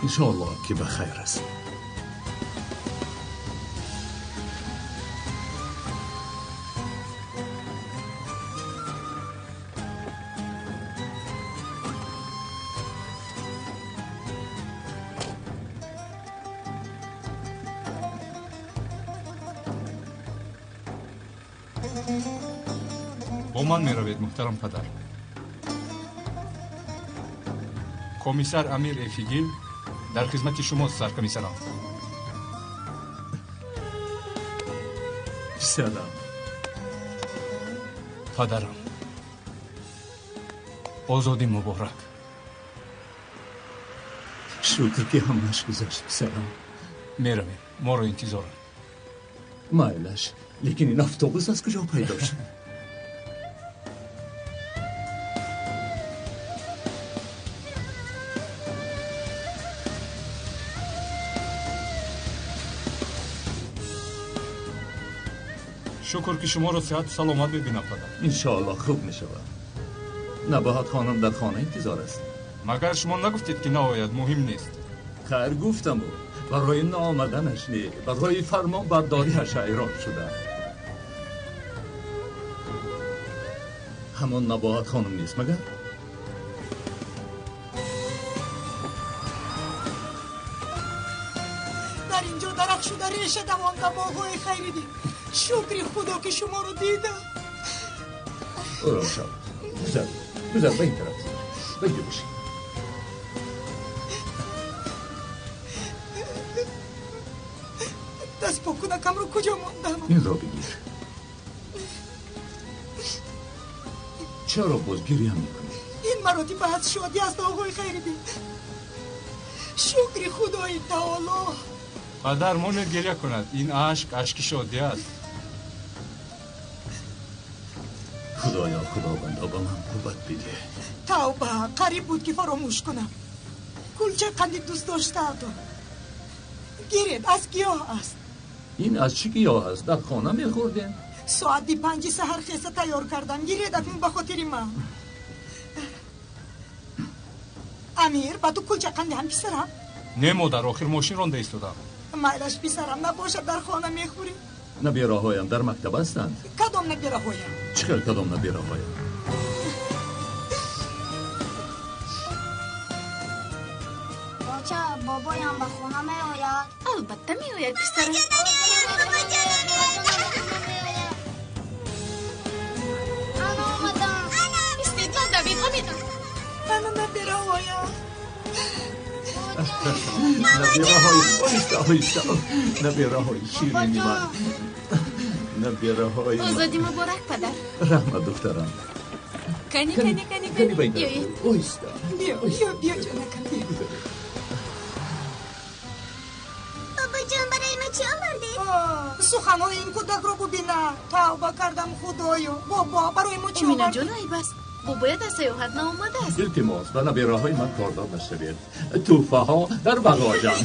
Иншоаллоҳ ки ба хайр аст. Бо ман меравед, муҳтарам падар. Комиссар Амир Эфигил дар хизмати шумост, саркомиссарам. Писарам. Падарам, озодӣ муборак. Шукр ки ҳамааш гузашт, писарам. Меравем, моро интизоранд. Майлаш, лекин ин автобус аз куҷо пайдо шуд? Шукр ки шуморо сиҳату саломат мебинам, падар. Иншоаллоҳ хуб мешавад. Набоҳат хонум дар хона интизор аст. Магар шумо нагуфтед ки наояд, муҳим нест? Хайр, гуфтаму барои наомаданаш не, барои фармонбардориаш ҳайрон шудам. Ҳамон Набоҳат хонум нест магар? Дар инҷо дарахт шуда реша давонда боғҳои Хайриддин. Шукри Худо ки шуморо дидам. Ором шав. Гузар, гузар, ба ин тараф гузар. Ба инҷо бишин. Даст покунакамро куҷо мондам? Инро бигир. Чаро боз гиря мекунӣ? Ин маротиба аз шодӣ аст, оғои Хайриддин. Шукри Худои таоло. Падар, монед гиря кунад. Ин ашк ашки шодӣ аст. Худоё, Худовандо, ба ман қувват бидеҳ. Тавба, қариб буд ки фаромӯш кунам. Кулчаи қанди дӯст доштаатон. Гиред, аз гиёҳ аст. Ин аз чӣ гиёҳ аст? Дар хона мехӯрдем. Соати 5 саҳар хеса тайёр кардам. Гиред акнун ба хотири ман. Амир, ба ту кулчаи қанди ҳам писарам? Не, модар, охир мошин ронда истодам. Майлаш, писарам, набошад дар хона мехӯрӣ. Набираҳоям дар мактаб ҳастанд. Кадом набираҳоям? Чӣ хел кадом набираҳоям? Боча, бобоям ба хона меояд? Албатта меояд, писарам. Ана омадам. Истед, ман давид омедам. Ана набираҳоям. Набираҳои, оҳиста, оҳиста, набираҳои ширини ман, набираҳои ман. Озодӣ муборак, падар. Раҳмат, духтарам. Кани, кани, кани, кани, кани, биёед. Оҳиста. Биё, биё, биё, ҷонакам, биё. Бобоҷон, барои ма чӣ овардед? Суханҳои ин кӯдакро бубина. Тавба кардам, Худоё. Бобо, барои мо чӣ овардед? Оминаҷон, айб аст. Бобоят аз саёҳат наомадааст. Илтимос, ба набираҳои ман кордор нашавед. Тӯҳфаҳо дар бағоҷам.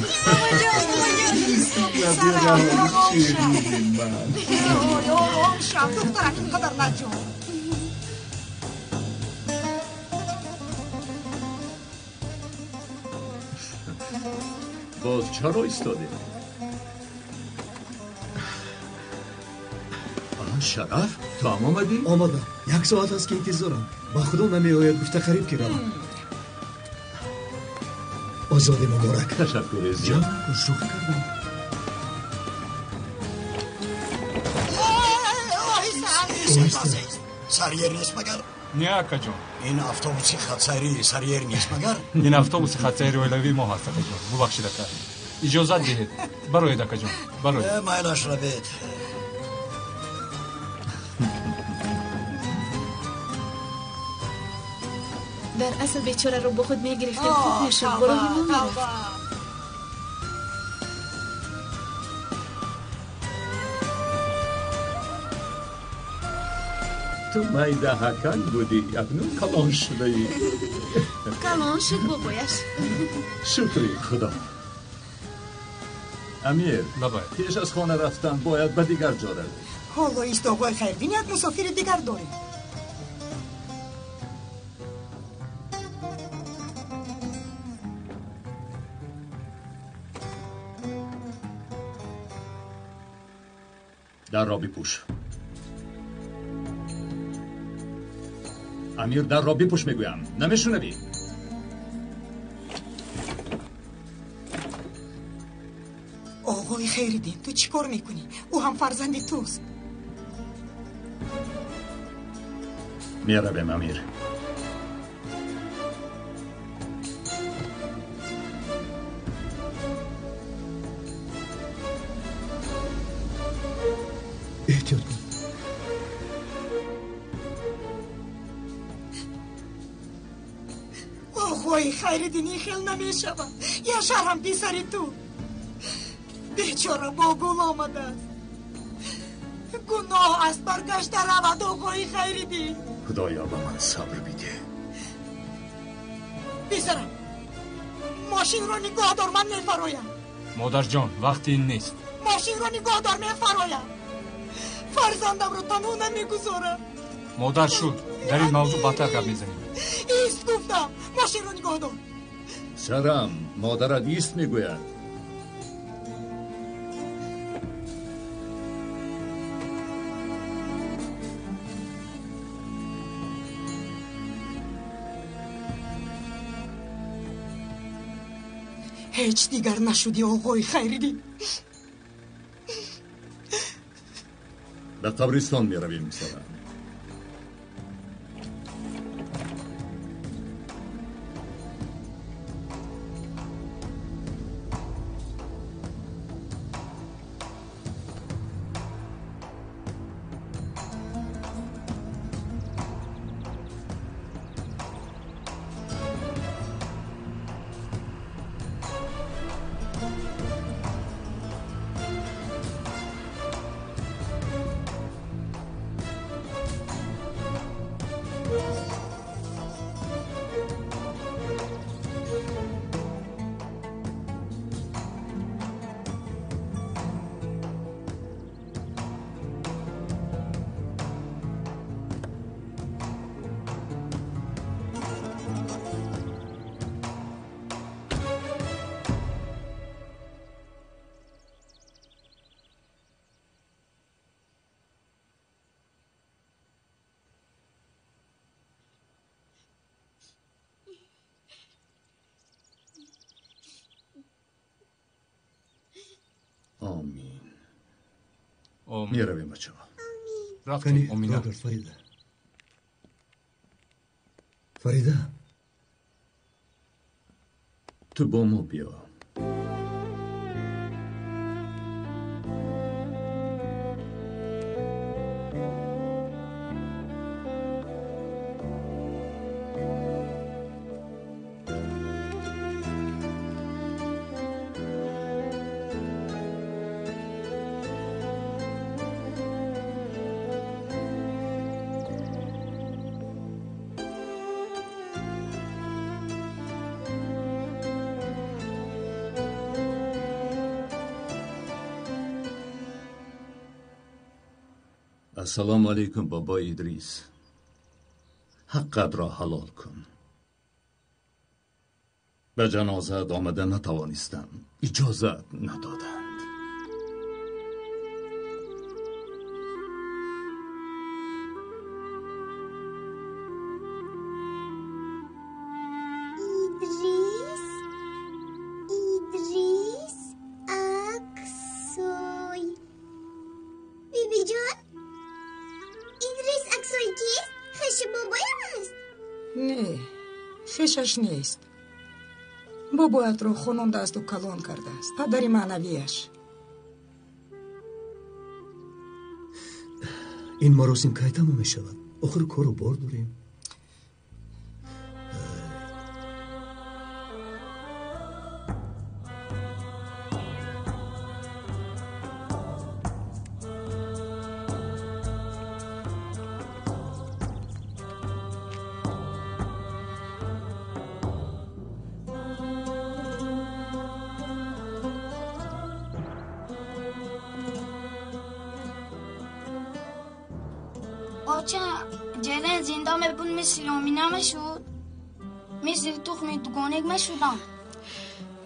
Набираҳои ширини ман. Ором шав, духтарак, ин қадар наҷон. Боз чаро истодем? Шараф, ту ҳам омадӣ? Омадам. Як соат аст ки интизорам. Ба Худо намеояд, гуфта қариб ки равам. Озодӣ муборак. Ташаккури зиёд. Ҷон, шӯхӣ кардам. Сарьер нест магар? Не, акаҷон. Ин автобуси хатсайри сарьер нест магар? Ин автобуси хатсайри оилавии мо ҳаст, акаҷон. Бубахшид, ака. Иҷозат диҳед. Бароед, акаҷон, бароед. Майлаш, равед. Дар асл бечораро бо худ мегирифтем, хуб мешуд, ба роҳи мо мерафт. Ту майдаҳакак будӣ, акнун калон шудаӣ. Калон шуд бобояш. Шукри Худо. Амир, лабай. Пеш аз хона рафтан бояд ба дигар ҷо равӣ. Ҳоло ист, оғои Хайриддин, як мусофири дигар дорем. Дарро бипӯш. Амир, дарро бипӯш мегӯям. Намешунавӣ? Оғои Хайриддин, ту чӣ кор мекунӣ? Ӯ ҳам фарзанди туст. Меравем, Амир. Эҳтиёт кун. Оғои Хайриддин, ин хел намешавад. Яшар ҳам писари ту. Бечора бо гул омадааст. Гуноҳ аст, баргашта равад, оғои Хайриддин. Худоё, ба ман сабр бидеҳ. Писарам, мошинро нигоҳ дор, ман мефароям. Модарҷон, вақти ин нест. Мошинро нигоҳ дор, мефароям. Фарзандамро танҳо намегузорам. Модар шуд, дар ин мавзӯъ баъдтар гап мезанем. Ист гуфтам, мошинро нигоҳ дор. Сарам, модарат ист мегӯяд. Ҳеҷ дигар нашудӣ, оғои Хайриддин. Ба қабристон меравем, сарам. Омин. Меравем, бачаҳо. Рафтем, Омина. Роберт, Фарида. Фарида. Ту бо мо биё. Ассалому алайкум, бобои Идрис. Ҳаққатро ҳалол кун. Ба ҷанозаат омада натавонистам. Иҷозат надоданд. Идрис, Идрис Аксой. Бибиҷон, Идрис Аксой кист? Хеши бобоям аст? Не, хешаш нест. Бобоятро хонондааст калон кардааст. Падари маънавияш. Ин маросим кай тамом мешавад? Охир кору бор дорем. Оча, ҷерен зинда мебуд, мисли Омина мешуд? Мисли тухми дугоник мешудам?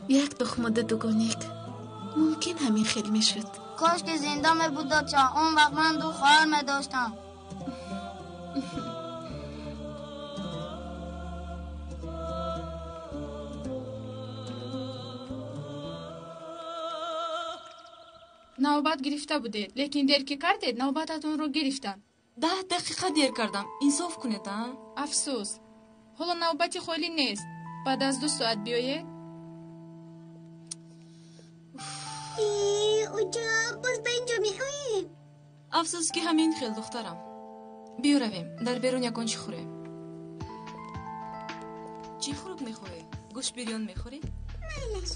Як тухму ду дугоник. Мумкин ҳамин хел мешуд. Кош ки зинда мебуд додча, он вақт ман ду хоҳар медоштам. Навбат гирифта будед, лекин дер ки кардед, навбататонро гирифтанд. 10 дақиқа дер кардам. Инсоф кунед, а? Афсӯс, ҳоло навбати холӣ нест. Баъд аз 2 соат биёед. Уҷа, боз ба инҷо меоем. Афсӯс ки ҳамин хел, духтарам. Биё равем, дар берун ягон чӣ хӯрем. Чӣ хӯрок мехоҳӣ? Гӯшт бирён мехӯрӣ? Майлаш.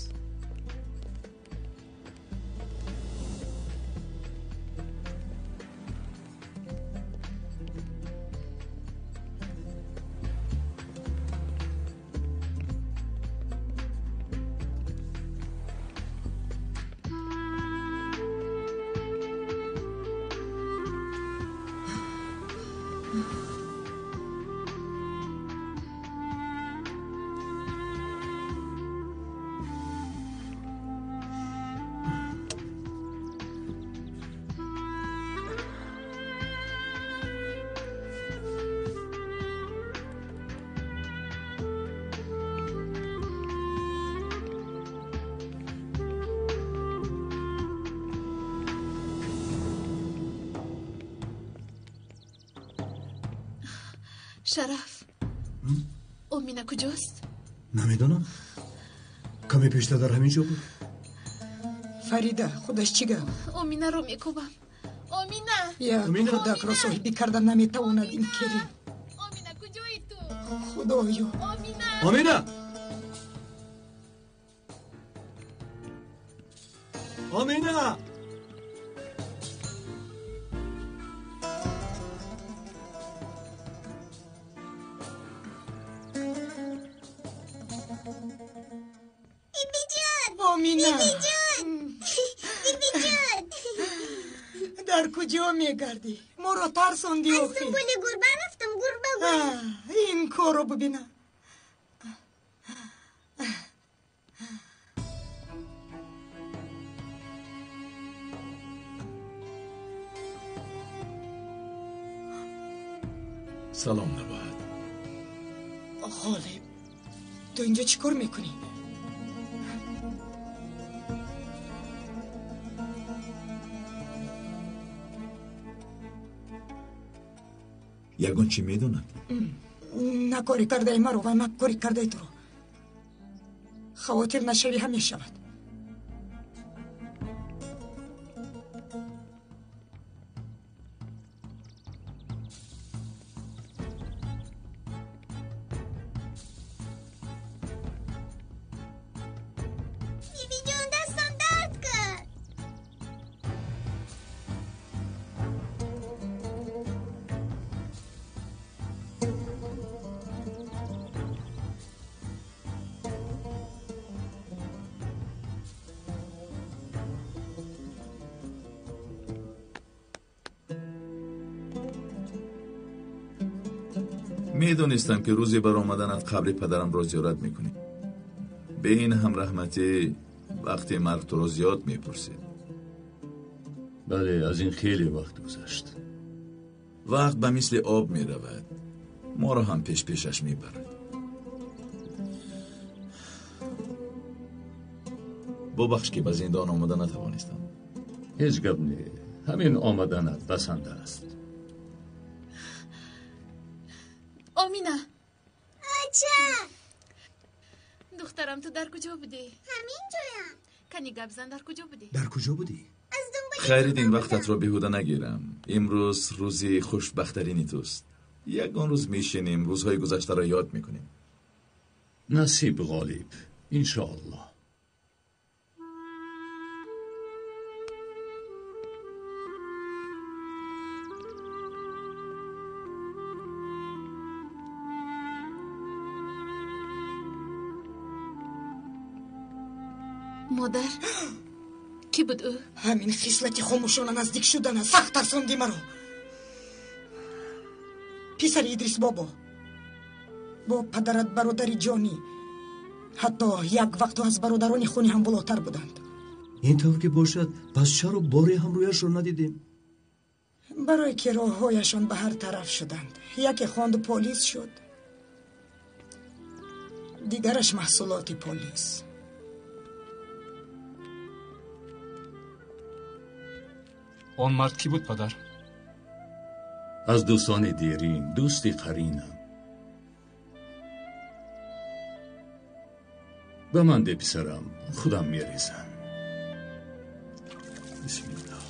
Шараф, Омина куҷост? Намедонам. Каме пештар дар ҳамин ҷо буд. Фарида, худаш чӣ гап? Оминаро мекӯбам. Омина! Як кӯдакро соҳибӣ карда наметавонад ин келин. Омина, куҷои ту? Худоё! Омина! Омина! Омина! Дар куҷо мегардӣ? Моро тарсондӣ охир. Аз дунболи гурба рафтам, гурба гурба. Ин корро бибина. Салом, Набоҳат. Ғолиб, ту инҷо чӣ кор мекунӣ? Ягон чӣ медонад? На кори кардаи маро ва на кори кардаи туро. Хавотир нашавӣ ҳам мешавад. Бибиҷон, дастам дард кард. Медонистам ки рӯзе баромаданат қабри падарамро зиёрат мекунӣ. Бе ин ҳам раҳматӣ вақте марг туро зиёд мепурсид. Бале, аз ин хеле вақт гузашт. Вақт ба мисли об меравад, моро ҳам пешпешаш мебарад. Бубахш ки ба зиндон омода натавонистам. Ҳеҷ гап не, ҳамин омаданат басанда аст. Омина! Ача! Духтарам, ту дар куҷо будӣ? Ҳамин ҷоям. Кани гап зан, дар куҷо будӣ? Дар куҷо будӣ? Аз дунболи Хайриддин, вақтатро беҳуда нагирам. Имрӯз рӯзи хушбахттарини туст. Ягон рӯз мешинем, рӯзҳои гузаштаро ёд мекунем. Насиб, Ғолиб, иншоаллоҳ. Модар, кӣ буд ӯ? Ҳамин хислати хомӯшона наздик шудана сахт тарсонди маро. Писари Идрис бобо бо падарат бародари ҷонӣ, ҳатто як вақтҳо аз бародарони хуни ҳам болотар буданд. Ин тавр ки бошад, пас чаро боре ҳам рӯяшро надидем? Барое ки роҳҳояшон ба ҳар тараф шуданд. Яке хонду полис шуд, дигараш маҳсулоти полис. Он мард кӣ буд, падар? Аз дӯстони дерин, дӯсти қаринам. Ба ман де, писарам, худам мерезам. Бисмиллоҳ.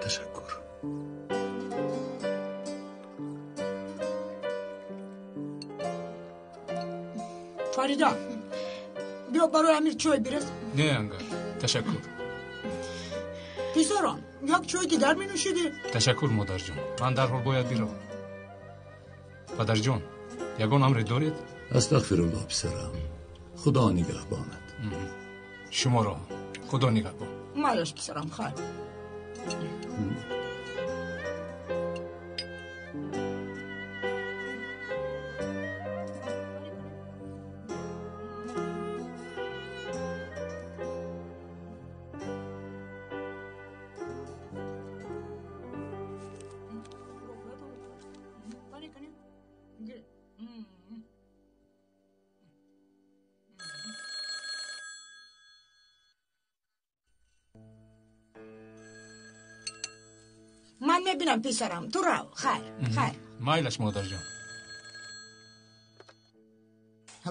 Ташаккур. Фарида, биё барои Амир чой бирез. Не, ангар, ташаккур. Писарам, як чой дигар менӯшидӣ? Ташаккур, модарҷон, ман дарҳол бояд биравам. Падарҷон, ягон амре доред? Астағфируллоҳ, писарам, Худо нигаҳбонат. Шуморо Худо нигаҳбон. Майлаш, писарам, хайр. Ман мебинам, писарам, ту рав. Хайр, хайр. Майлаш, модарҷон.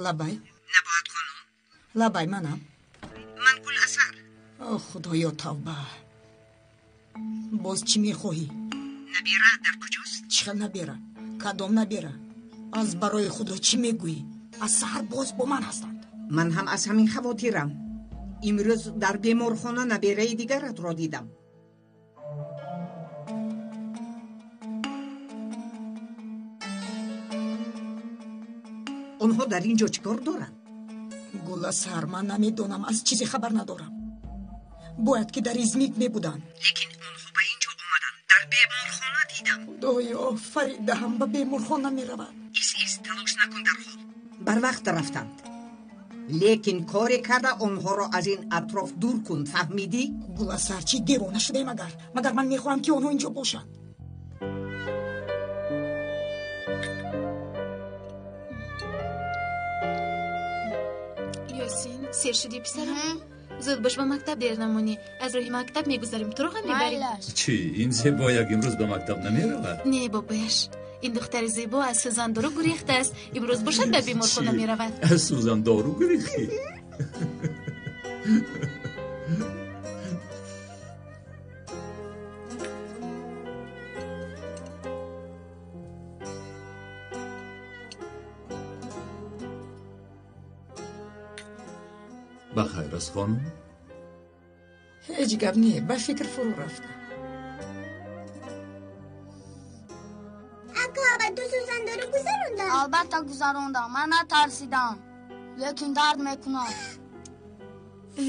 Лабай. Набоҳат хонум. Лабай, манам. Ман Гуласар. О, Худоё, тавба. Боз чӣ мехоҳӣ? Набира дар куҷост? Чӣ хел набира? Кадом набира? Аз барои Худо чӣ мегӯӣ? Аз саҳар боз бо ман ҳастанд. Ман ҳам аз ҳамин хавотирам. Имрӯз дар беморхона набираи дигаратро дидам. Онҳо дар ин ҷо чӣ кор доранд? Гуласар, ман намедонам, аз чизе хабар надорам. Бояд ки дар Измит мебуданд. Лекин онҳо ба ин ҷо омаданд. Дар беморхона дидам. Худоё, Фарида ҳам ба беморхона меравад. Ис, ис, талош накун, дарҳол. Барвақт рафтанд. Лекин коре карда онҳоро аз ин атроф дур кун, фаҳмидӣ? Гуласар, чӣ девона шудаем агар? Магар ман мехоҳам ки онҳо инҷо бошанд? Ёсин, сер шудӣ, писарам? Зуд бош, ба мактаб дер намонӣ. Аз роҳи мактаб мегузарем, туро ҳам мебарем. Чӣ, ин зебояк имрӯз ба мактаб намеравад? Не, бобояш, ин духтари зебо аз сӯзандору гурехтааст. Имрӯз бошад ба беморхона меравад. Аз сӯзандору гурехтӣ? Ба хайр аст, хонум? Ҳеҷ гап не, ба фикр фурӯ рафтам. Ака, ба ту сӯзандору гузарондам? Албатта гузарондам, ман натарсидам, лекин дард мекунад. Э,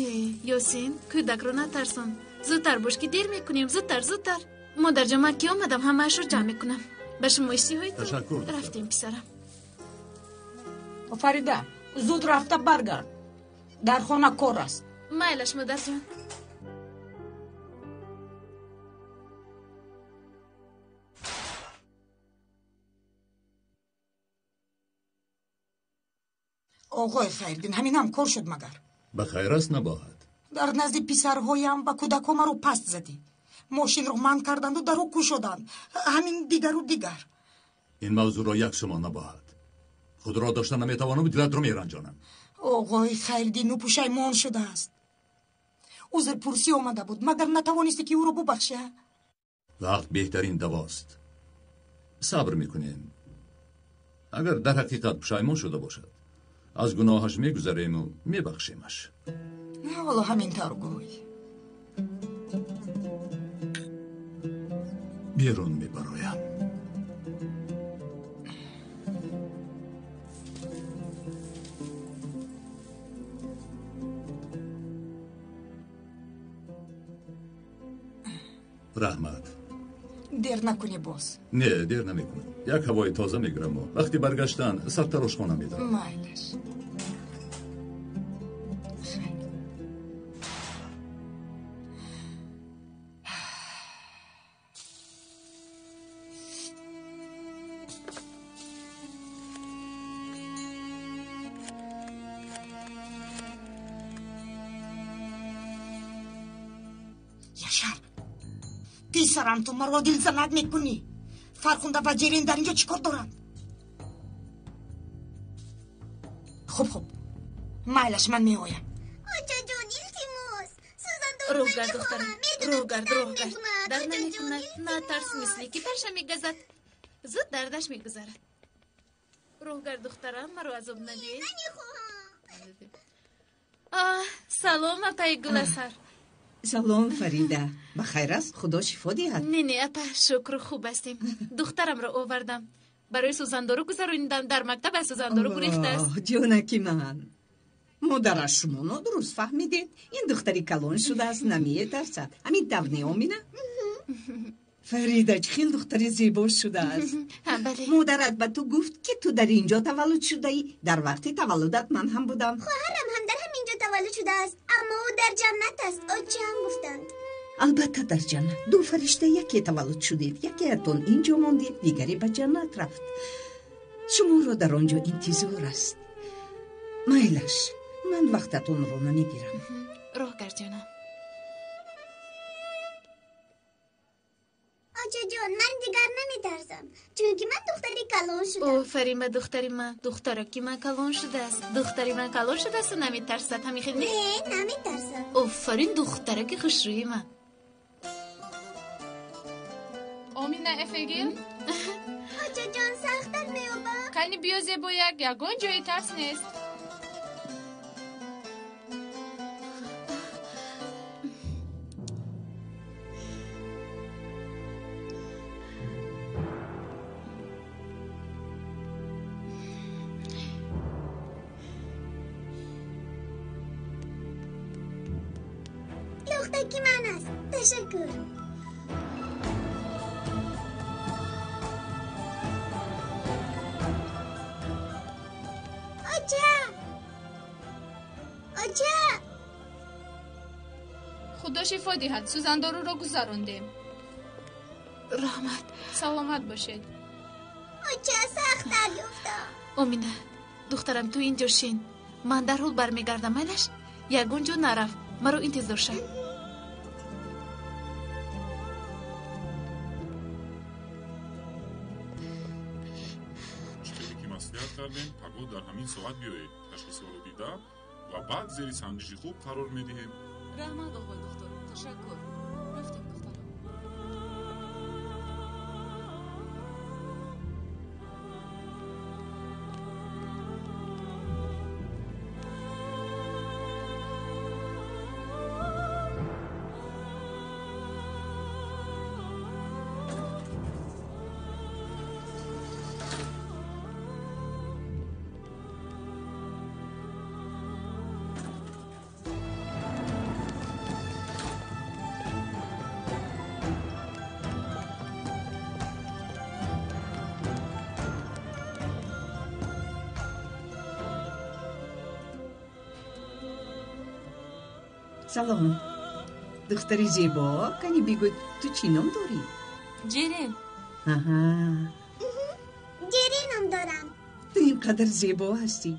Ёсин, кӯдакро натарсон. Зудтар бош, ки дер мекунем, зудтар, зудтар. Модарҷон, ман ки омадам, ҳамаашро ҷамъ мекунам. Ба шумо иштиҳои ту. Ташаккур. Рафтем, писарам. Фарида, зуд рафта баргард. Дар хона кор аст. Майлаш, модарҷон. Оғои Хайрдин, ҳамин ҳам кор шуд магар? Ба хайр аст, набоҳад. Дар назди писарҳоям ва кӯдакҳо маро паст задӣ. Мошинро манъ карданду даро кушоданд. Ҳамин дигару дигар. Ин мавзӯъро як сумо набоҳад. Худро дошта наметавонам, дилатро меранҷонам. Оғои Хайрдин, ӯ пушаймон шудааст. Узрпурсӣ омада буд, магар натавонистӣ ки ӯро бубахшӣ? Вақт беҳтарин давост. Сабр мекунем. Агар дар ҳақиқат пушаймон шуда бошад, аз гуноҳаш мегузарему мебахшемаш. Ҳоло ҳамин тавр гӯй. Берун мебароям. Дер накунӣ боз. Не, дер намекунам. Як ҳавои тоза мегираму вақти баргаштан сартарошхона медорам. Майлаш. Яшар, писарам, ту маро дилзанак мекунӣ. Фархунда ва Ҷерин дар инҷо чӣ кор доранд? Хуб, хуб, майлаш, ман меоям. Очаҷон, илтимос, сӯзандору Роҳ гард, духтарам, намехоҳам. роҳ гард, роҳ гард. Мекунад. Дард намекунад, натарс, мисли ки тарша мегазад, зуд дардаш мегузарад. Роҳ гард, духтарам, маро азоб надиҳ. Аҳ, салом, апаи Гуласар. Салом, Фарида, ба хайр аст? Худо шифо диҳад. Не, не, апа, шукру, хуб ҳастем. Духтарамро овардам барои сӯзандору гузаронидан. Дар мактаб аз сӯзандору гурехтааст. Оҳ, ҷонаки ман, модараш, шумо нодуруст фаҳмидед. Ин духтари калон шудааст, наметарсад. Ҳамин тавр не, Омина? Фарида чӣ хел духтари зебо шудааст! Ҳа, бале. Модарат ба ту гуфт, ки ту дар ин ҷо таваллуд шудаӣ? Дар вақти таваллудат ман ҳам будам. Хоҳарам ҳам дар ҳамин ҷо таваллуд шудааст, аммо ӯ дар ҷаннат аст, очаам гуфтанд. Албатта, дар ҷаннат. Ду фаришта яке таваллуд шудед, якеатон ин ҷо мондед, дигаре ба ҷаннат рафт. Шуморо дар он ҷо интизор аст. Майлаш, ман вақтатонро намегирам. Роҳ гард, ҷонам. Очаҷон, ман дигар наметарсам, чунки ман духтари калон шудам. Офарин ба духтари ман. Духтараки ман калон шудааст, духтари ман калон шудаасту наметарсад. Ҳамин хел не? Не, наметарсам. Офарин, духтараки хушрӯи ман. Омина эфегил. Очаҷон, сахттар меёбам. Кани биё, зебояк, ягон ҷои тарс нест. Лухтаки ман аст. Ташаккур. Оча, оча! Худо шифо диҳад, сӯзандоруро гузарондем. Раҳмат. Саломат бошед. Оча, сахт дарёфтам. Омина, духтарам, ту ин ҷо шин, ман дарҳол бармегардам. Майлаш, ягон ҷо нарафт, маро интизор шав. Чӣ хеле ки маслиҳат кардем, пагоҳ дар ҳамин соат биёед, ташхисҳоро дида ва баъд зери санҷиши хуб қарор медиҳем. Раҳмат, оғои духтур, ташаккур. Рафтем, духтарам. Салом, духтари зебо, кани бигӯ, ту чӣ ном дорӣ? Ҷерин. Аҳа. Ҷерин ном дорам. Ту ин қадар зебо ҳастӣ.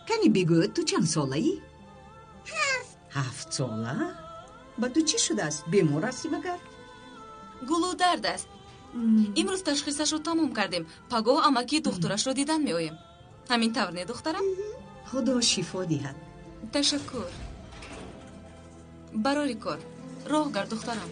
Кани бигӯ, ту чанд солаӣ? 7. 7 сола? Ба ту чӣ шудааст? Бемор ҳастӣ магар? Гулӯдард аст. Имрӯз ташхисашро тамом кардем, пагоҳ амакии духтурашро дидан меоем. Ҳамин тавр не, духтарам? Худо шифо диҳад. Ташаккур. Барори кор, роҳ гард, духтарам.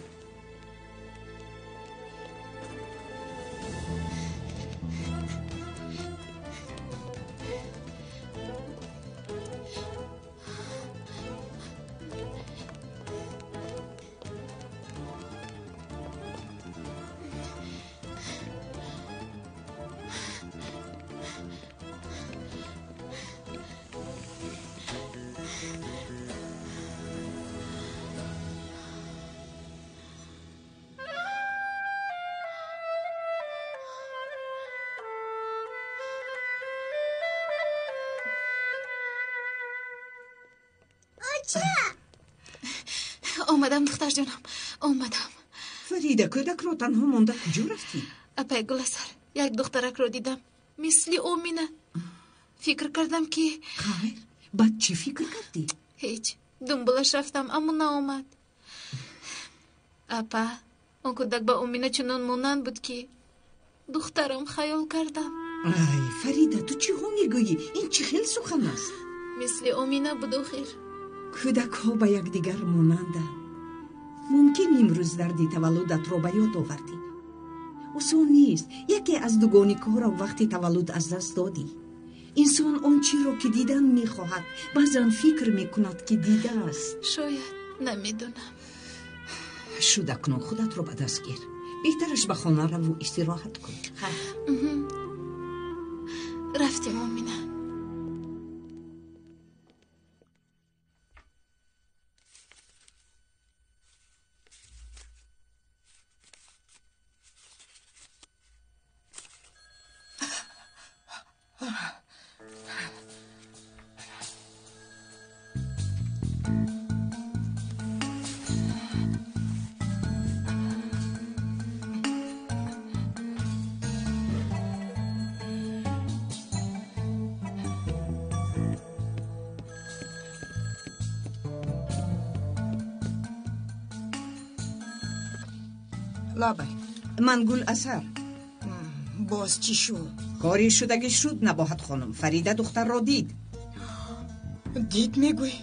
Оча. Омадам, духтарҷонам, омадам. Фарида, кӯдакро танҳо монда куҷо рафтӣ? Апай Гуласар, як духтаракро дидам, мисли Омина. Фикр кардам ки... Хайр, баъд чӣ фикр кардӣ? Ҳеҷ, дунболаш рафтам, аммо наомад. Апа, он кӯдак ба Омина чунон монанд буд, ки духтарам хаёл кардам. Ай, Фарида, ту чиҳо мегӯӣ? Ин чӣ хел сухан аст? Мисли Омина буд охир. Кӯдакҳо ба якдигар монанданд. Мумкин имрӯз дарди таваллудатро ба ёд овардӣ. Осон нест. Яке аз дугоникҳоро вақти таваллуд аз даст додӣ. Инсон он чиро ки дидан мехоҳад, баъзан фикр мекунад, ки дидааст. Шояд, намедонам. Шуд, акнун худатро ба даст гир. Беҳтараш ба хона раву истироҳат кун. Рафтем, Омина. Лабай. Ман Гуласар. Боз чӣ шуд? Кори шудагӣ шуд, Набоҳат хонум. Фарида духтарро дид. Дид мегӯӣ?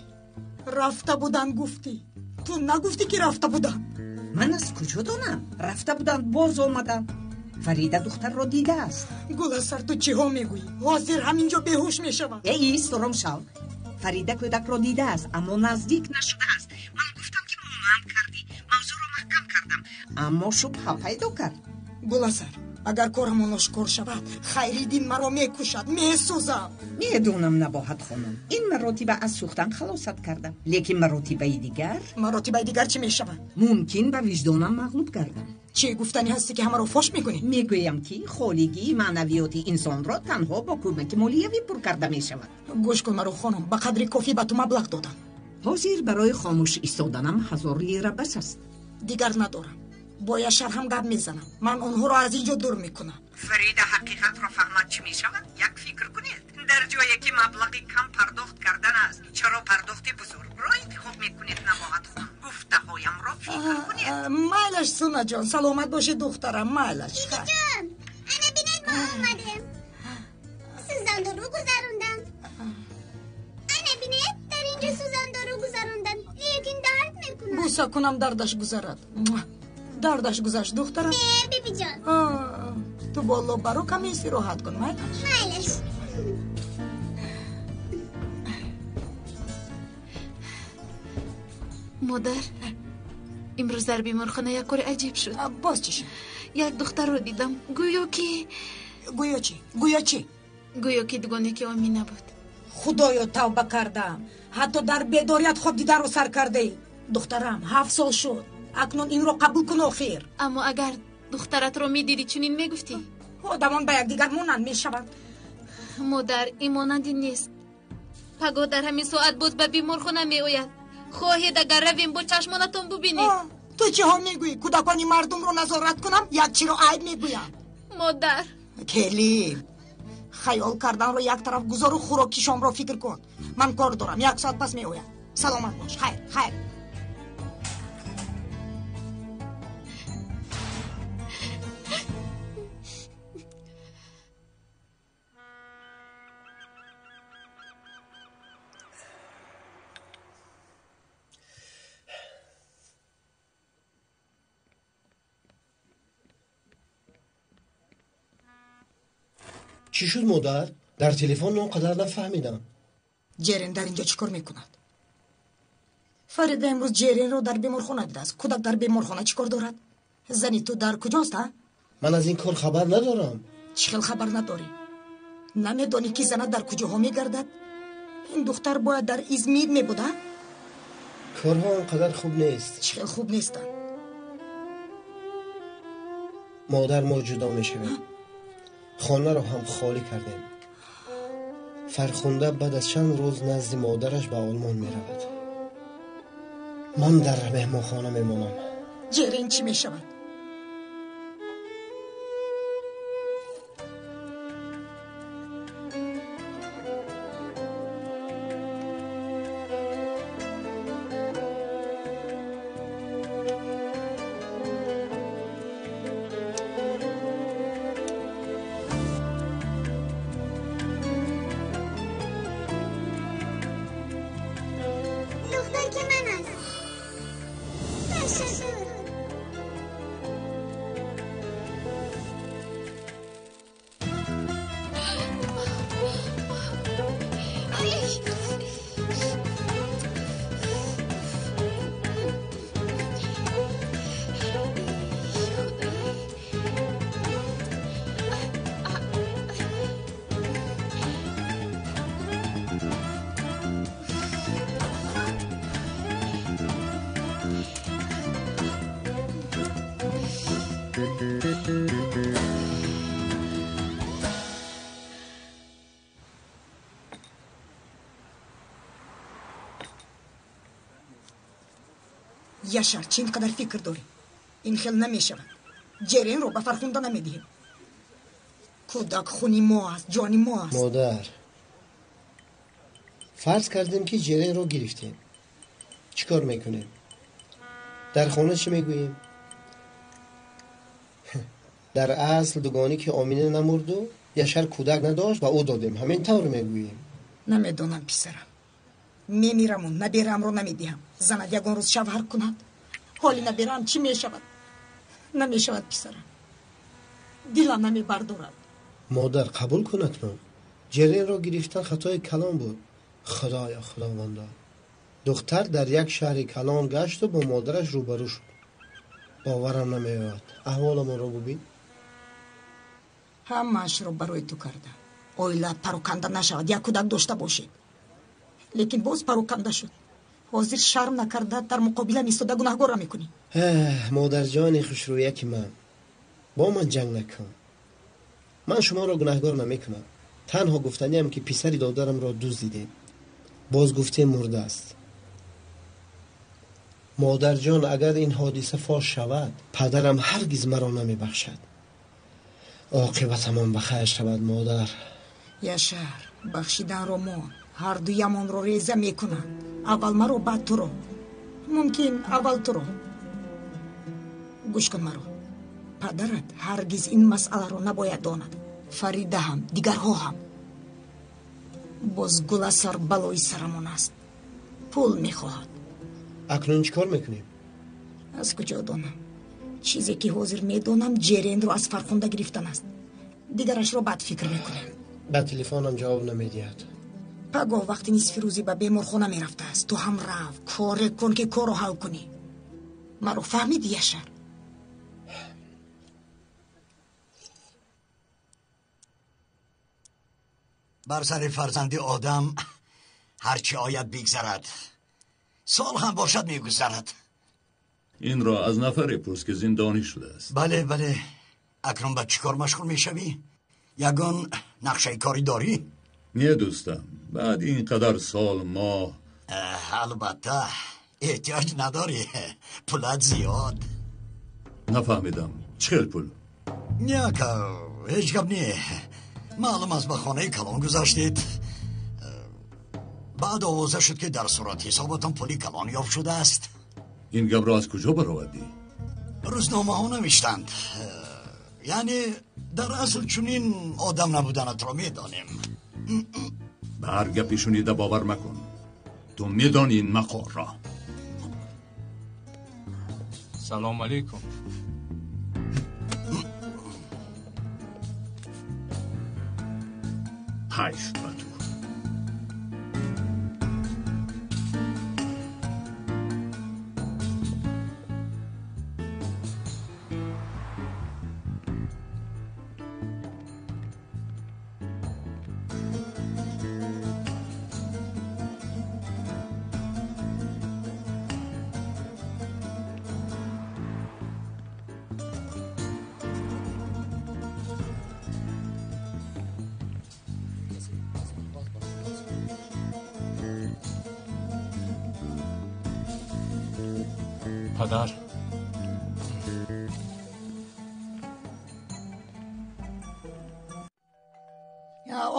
Рафта буданд гуфтӣ. Ту нагуфтӣ, ки рафта буданд? Ман аз куҷо донам? Рафта буданд, боз омаданд. Фарида духтарро дидааст. Гуласар, ту чиҳо мегӯӣ? Ҳозир ҳамин ҷо беҳуш мешавам. Эй, истором шав. Фарида кӯдакро дидааст, аммо наздик нашудааст. Ман гуфтам, ки монанд кардӣ. Мавзӯъро маҳкам кардам, аммо шубҳа пайдо кард. Гуласар, агар корамон ошкор шавад, Хайриддин маро мекушад, месӯзам. Медонам, Набоҳат хонум, ин маротиба аз сӯхтан халосат кардам, лекин маротибаи дигар... Маротибаи дигар чӣ мешавад? Мумкин ба виҷдонам мағлуб гардам. Чӣ гуфтанӣ ҳастӣ, ки ҳамаро фош мекунӣ? Мегӯям, ки холигии маънавиёти инсонро танҳо бо кӯмаки молиявӣ пур карда мешавад. Гӯш кун маро, хонум, ба қадри кофӣ ба ту маблағ додам. Ҳозир барои хомӯш истоданам 1000 лира бас аст. Дигар надорам. Бо Яшар ҳам гап мезанам. Ман онҳоро аз ин ҷо дур мекунам. Фарида ҳақиқатро фаҳмад, чӣ мешавад? Як фикр кунед. Дар ҷое ки маблағи кам пардохт кардан аст, чаро пардохти бузургро интихоб мекунед, Набоҳат хонум? Гуфтаҳоямро фикр кунед. Майлаш, Сунаҷон, саломат бошӣ, духтарам, майлаш. Бибиҷон, ана бинед, мо омадем. Сӯзандору гузарондам. Ана бинед, дар ин ҷо сӯзандору гузарондам, лекин дард мекунад. Бӯса кунам, дардаш гузарад. Дардаш гузашт, духтарам? Не, бибиҷон. Ту боло баро, каме истироҳат кун, майлаш. Майлаш. Модар, имрӯз дар беморхона як кори аҷиб шуд. Боз чӣ шуд? Як духтарро дидам, гӯё ки... Гӯё чӣ? Гӯё чӣ? Гӯё ки дугоники Омина буд. Худоё, тавба кардам. Ҳатто дар бедорият хоб диданро сар кардаӣ. Духтарам, 7 сол шуд. Акнун инро қабул кун охир. Аммо агар духтаратро медидӣ, чунин мегуфтӣ? Одамон ба якдигар монанд мешаванд. Модар, ин монанди нест. Пагоҳ дар ҳамин соат боз ба беморхона меояд. Хоҳед, агар равем, бо чашмонатон бубинед. Ту чиҳо мегӯӣ? Кӯдакони мардумро назорат кунам, як чиро айб мегӯям. Модар. Келин, хаёл карданро як тараф гузору хӯроки шомро фикр кун. Ман кор дорам, 1 соат пас меоям. Саломат бош. Хайр, хайр. Чӣ шуд, модар? Дар телефон он қадар нафаҳмидам. Ҷерен дар инҷо чӣ кор мекунад? Фарида имрӯз Ҷеренро дар беморхона дидааст. Кӯдак дар беморхона чӣ кор дорад? Зани ту дар куҷост, а? Ман аз ин кор хабар надорам. Чӣ хел хабар надорӣ? Намедонӣ, ки занат дар куҷоҳо мегардад? Ин духтар бояд дар Измир мебуд, а? Корҳо он қадар хуб нест. Чӣ хел хуб нестанд? Модар, мо ҷудо мешавем. Хонаро ҳам холӣ кардем. Фархунда баъд аз чанд рӯз назди модараш ба Олмон меравад. Ман дар меҳмонхона мемонам. Ҷерен чӣ мешавад? Яшар, чӣ ин қадар фикр дорӣ? Ин хел намешавад. Ҷеренро ба Фархунда намедиҳем. Кӯдак хуни мо аст, ҷони мо аст. Модар, фарз кардем ки ҷеренро гирифтем. Чӣ кор мекунем? Дар хона чӣ мегӯем? Дар асл дугонӣ ки Омина намурду Яшар кӯдак надошт, ба ӯ додем. Ҳамин тавр мегӯем. Намедонам, писарам. Мемираму набераамро намедиҳам. Занат ягон рӯз шавҳар кунад, ҳоли набераам чӣ мешавад? Намешавад, писарам. Дилам намебардорад. Модар, қабул кун акнун. Ҷеренро гирифтан хатои калон буд. Худоё, худовандо. Духтар дар як шаҳри калон гашту бо модараш рӯбарӯ шуд. Боварам намеояд. Аҳволамонро бубин. Ҳамаашро барои ту кардам. Оилаат пароканда нашавад, як кӯдак дошта бошед. Лекин боз пароканда шуд. Ҳозир шарм накарда дар муқобилам истода гунаҳгорам мекунӣ. Модарҷони хушрӯяки ман, бо ман ҷанг накун. Ман шуморо гунаҳгор намекунам. Танҳо гуфтаниам ки писари додарамро дуздидем. Боз гуфтем мурдааст. Модарҷон, агар ин ҳодиса фош шавад, падарам ҳаргиз маро намебахшад. Оқибатамон ба хайр шавад, модар. Яшар, бахшиданро мон. Ҳар дуямонро реза мекунанд. Аввал маро, баъд туро. Мумкин аввал туро. Гӯш кун маро. Падарат ҳаргиз ин масъаларо набояд донад. Фарида ҳам, дигарҳо ҳам. Боз Гуласар балои сарамон аст. Пул мехоҳад. Акнун чӣ кор мекунем? Аз куҷо донам? Чизе ки ҳозир медонам, ҷеренро аз Фархунда гирифтан аст. Дигарашро баъд фикр мекунем. Ба телефонам ҷавоб намедиҳад. Пагоҳ вақти нисфи рӯзӣ ба беморхона мерафтааст. Ту ҳам рав, коре кун ки корро ҳал кунӣ. Маро фаҳмидӣ, Яшар? Бар сари фарзанди одам ҳарчи ояд бигзарад. Сол ҳам бошад мегузарад. Инро аз нафаре пурс ки зиндонӣ шудааст. Бале, бале. Акнун ба чӣ кор машғул мешавӣ? Ягон нақшаи корӣ дорӣ? Не, дӯстам. Баъд ин қадар сол моҳ. Албатта, эҳтиёҷ надорӣ. Пулат зиёд. Нафаҳмидам. Чӣ хел пул? Не, ака, ҳеҷ гап не. Маълум аст ба хонаи калон гузаштед. Баъд овоза шуд ки дар суратҳисобатон пули калон ёфт шудааст. Ин гапро аз куҷо баровардӣ? Рӯзномаҳо навиштанд. Яъне дар асл чунин одам набуданатро медонем. Ба ҳар гапи шунида бовар макун. Ту медонӣ ин мақорро. Салом алейкум. Ҳайф ба ту. Падар,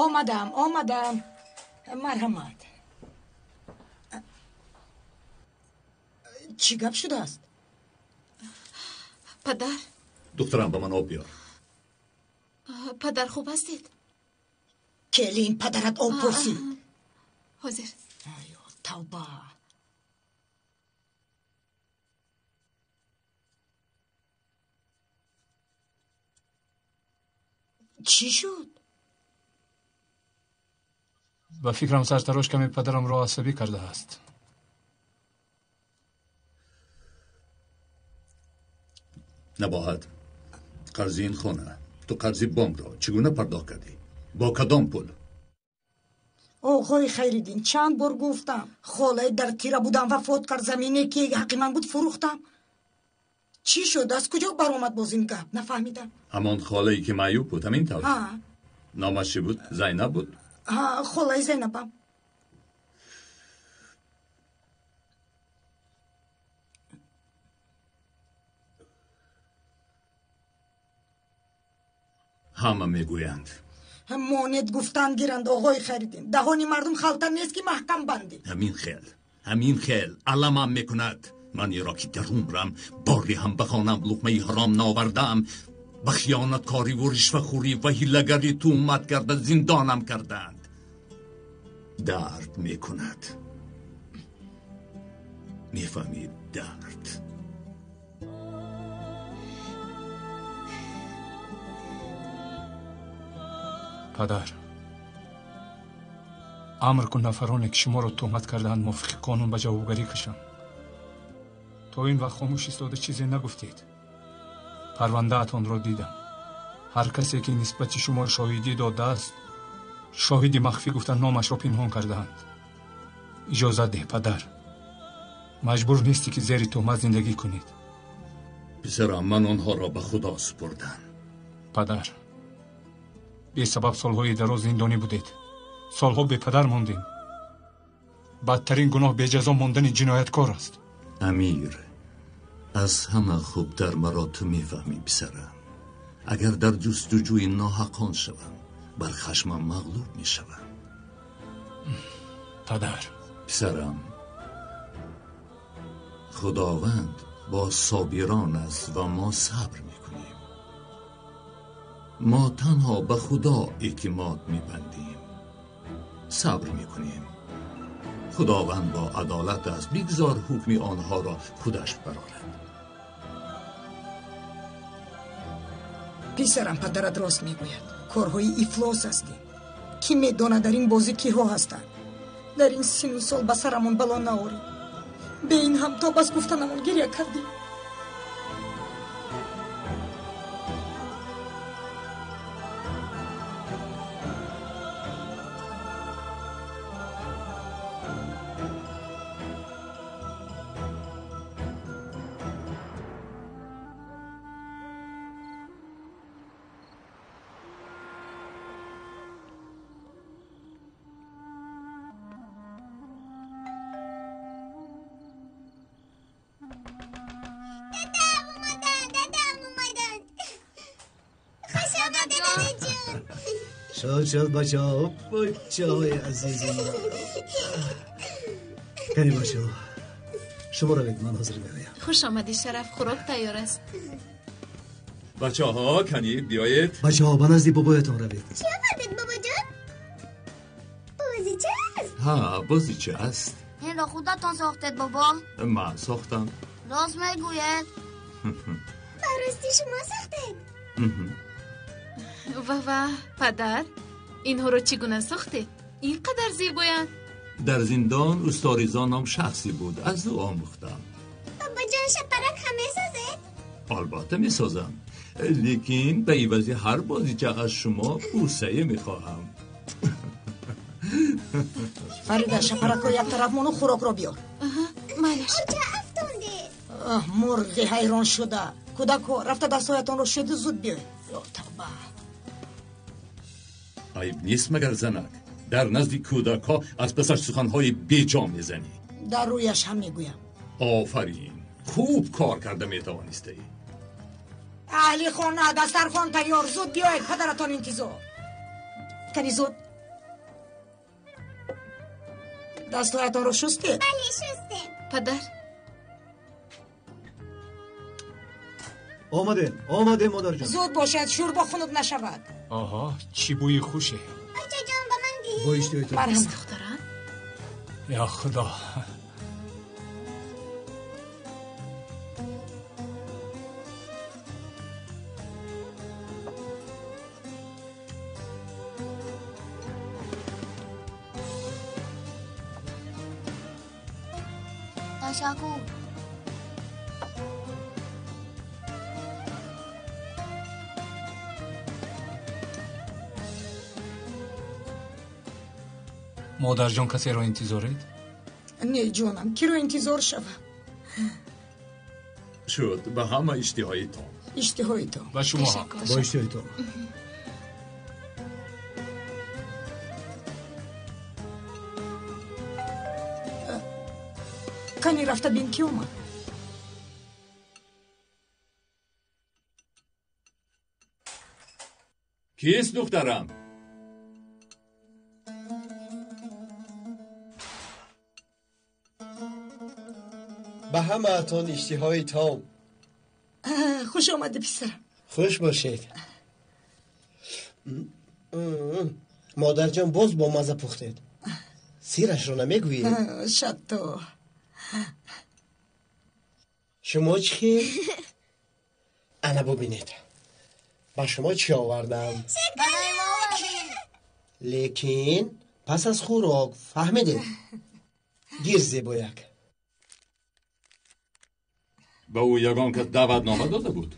омадам, омадам. Марҳамат. Чӣ гап шудааст? Падар. Духтарам, ба ман об биёр. Падар, хуб ҳастед? Келин, падарат об пурсид. Ҳозир. Айё, тавба. Чӣ шуд? Ба фикрам, сартарош каме падарамро асабӣ кардааст. Набоҳат, қарзи ин хона, ту қарзи бонкро чӣ гуна пардохт кардӣ? Бо кадом пул? Оғои Хайриддин, чанд бор гуфтам, холае дар тира будам, вафот кард, замине ки ҳаққи ман буд, фурӯхтам. Чӣ шуд? Аз куҷо баромад боз ин гап? Нафаҳмидам. Ҳамон холае ки маъюб буд, ҳамин тавр? Ҳа. Номаш чӣ буд? Зайнаб буд? Ҳа, холаи Зайнабам. Ҳама мегӯянд. Монед гуфтан гиранд, оғои Хайриддин. Даҳони мардум халта нест, ки маҳкам бандӣ. Ҳамин хел, ҳамин хел аламам мекунад. Ман иро ки дар умрам боре ҳам ба хонам луқмаи ҳаром наовардаам, ба хиёнаткориву ришвахӯрӣ ва ҳилагарӣ туҳмат карда зиндонам кардаанд. Дард мекунад, мефаҳмӣ? Дард. Падар, амр кун нафароне ки шуморо туҳмат кардаанд, мувофиқи қонун ба ҷавобгарӣ кашанд. То ин вақт хомӯш истода чизе нагуфтед. Парвандаатонро дидам. Ҳар касе ки нисбати шумо шоҳидӣ додааст, шоҳиди махфӣ гуфта номашро пинҳон кардаанд. Иҷозат деҳ, падар. Маҷбур нестӣ ки зери туҳмат зиндагӣ кунед. Писарам, ман онҳоро ба Худо супурдам. Падар, бесабаб солҳои дароз зиндонӣ будед. Солҳо бепадар мондем. Бадтарин гуноҳ беҷазо мондани ҷинояткор аст. Амир, аз ҳама хубтар маро ту мефаҳмӣ, писарам. Агар дар ҷустуҷӯи ноҳақон шавам, бар хашмам мағлуб мешавам. Падар. Писарам, Худованд бо собирон аст ва мо сабр мекунем. Мо танҳо ба Худо эътимод мебандем, сабр мекунем. Худованд бо адолат аст, бигзор ҳукми онҳоро худаш барорад. Писарам, падарат рост мегӯяд. Корҳои ифлос ҳастем. Кӣ медонад, дар ин бозӣ киҳо ҳастанд? Дар ин сину сол ба сарамон бало наорем. Бе ин ҳам то бас гуфтанамон гиря кардем. شد شد بچه ها، بچه های عزیزی من. کنی بچه ها، شما روید، من حاضر میایم. خوش آمدی شرف، خوراک تیار است. بچه ها، کنی بیایید. بچه ها، به نزد بابایتان روید. چی آوردید بابا جان؟ بازی چه است؟ ها، بازی چه است؟ این را خودتان ساختید بابا؟ من ساختم. راست میگوید؟ براستی شما ساختید؟ ва, падар, инҳоро чӣ гуна сохтед? Ин қадар зебоянд. Дар зиндон усто Ризо ном шахсе буд, аз ӯ омӯхтам. Бобоҷон, шапарак ҳам месозед? Албатта месозам, лекин ба ивази ҳар бозича аз шумо бусае мехоҳам. Фарида, шапаракро як тараф мону хӯрокро биёр. Майлаш. Оча, афтондед. Мурғи ҳайрон шуда. Кӯдакҳо, рафта дастҳоятонро шӯеду зуд биёед. Ё тавба. Айб нест магар, занак, дар назди кӯдакҳо аз пасаш суханҳои беҷо мезанӣ? Дар рӯяш ҳам мегӯям. Офарин. Хуб кор карда метавонистаӣ. Аҳли хона, дастархон тайёр, зуд биёед, падаратон интизор. Кани зуд. Дастҳоятонро шустед? Бале, шустем. Падар. Омадем, омадем, модарҷон. Зуд бошад, шӯрбо хунук нашавад. Оҳо, чӣ бӯи хуше. Очаҷон, ба ман диҳед. Бо иштиҳоятон. Марҳамат. Духтарам. Ё Худо. Ташаккур. Модарҷон, касеро интизоред? Не, ҷонам, киро интизор шавам? Шуд, ба ҳама иштиҳоитон. Иштиҳоитон. Ба шумо ҳам. Бо иштиҳоитон. Кани рафта бин, ки омад? Кист, духтарам? Ба ҳамаатон иштиҳои том. Хуш омадӣ, писарам. Хуш бошед. Модарҷон, боз бо мазза пухтед. Сирашро намегӯед? Шатто. Шумо чӣ хел? Ана бубинед, ба шумо чӣ овардам. Барои мо овардед. Лекин пас аз хӯрок, фаҳмидед? Гир, зебояк. Ба ӯ ягон кас даъватнома дода буд?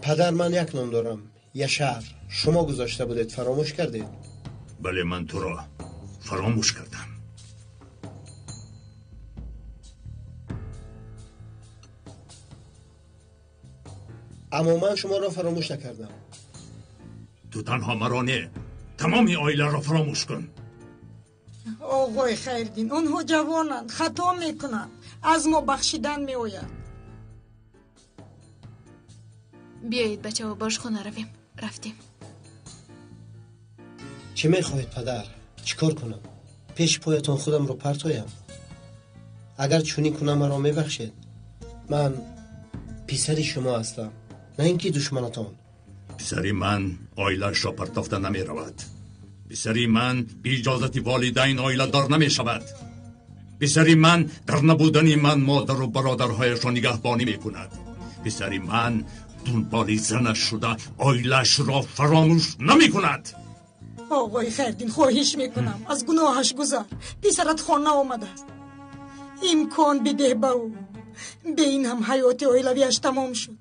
Падар, ман як ном дорам, Яшар. Шумо гузошта будед, фаромӯш кардед? Бале, ман туро фаромӯш кардам. Аммо ман шуморо фаромӯш накардам. Ту танҳо маро не, тамоми оиларо фаромӯш кун. Оғои Хайрдин, онҳо ҷавонанд, хато мекунанд, аз мо бахшидан меояд. Биёед, бачаҳо, ба ошхона равем. Рафтем. Чӣ мехоҳед, падар? Чӣ кор кунам? Пеши поятон худамро партоям? Агар чунин кунам, маро мебахшед? Ман писари шумо ҳастам, на ин ки душманатон. Писари ман оилаашро партофта намеравад. Писари ман бе иҷозати волидайн оиладор намешавад. Писари ман дар набудани ман модару бародарҳояшро нигаҳбонӣ мекунад. Писари ман дунболи занаш шуда оилаашро фаромӯш намекунад. Оғои Хайрдин, хоҳиш мекунам, аз гуноҳаш гузар. Писарат хона омадааст, имкон бидеҳ ба ӯ. Бе ин ҳам ҳаёти оилавиаш тамом шуд.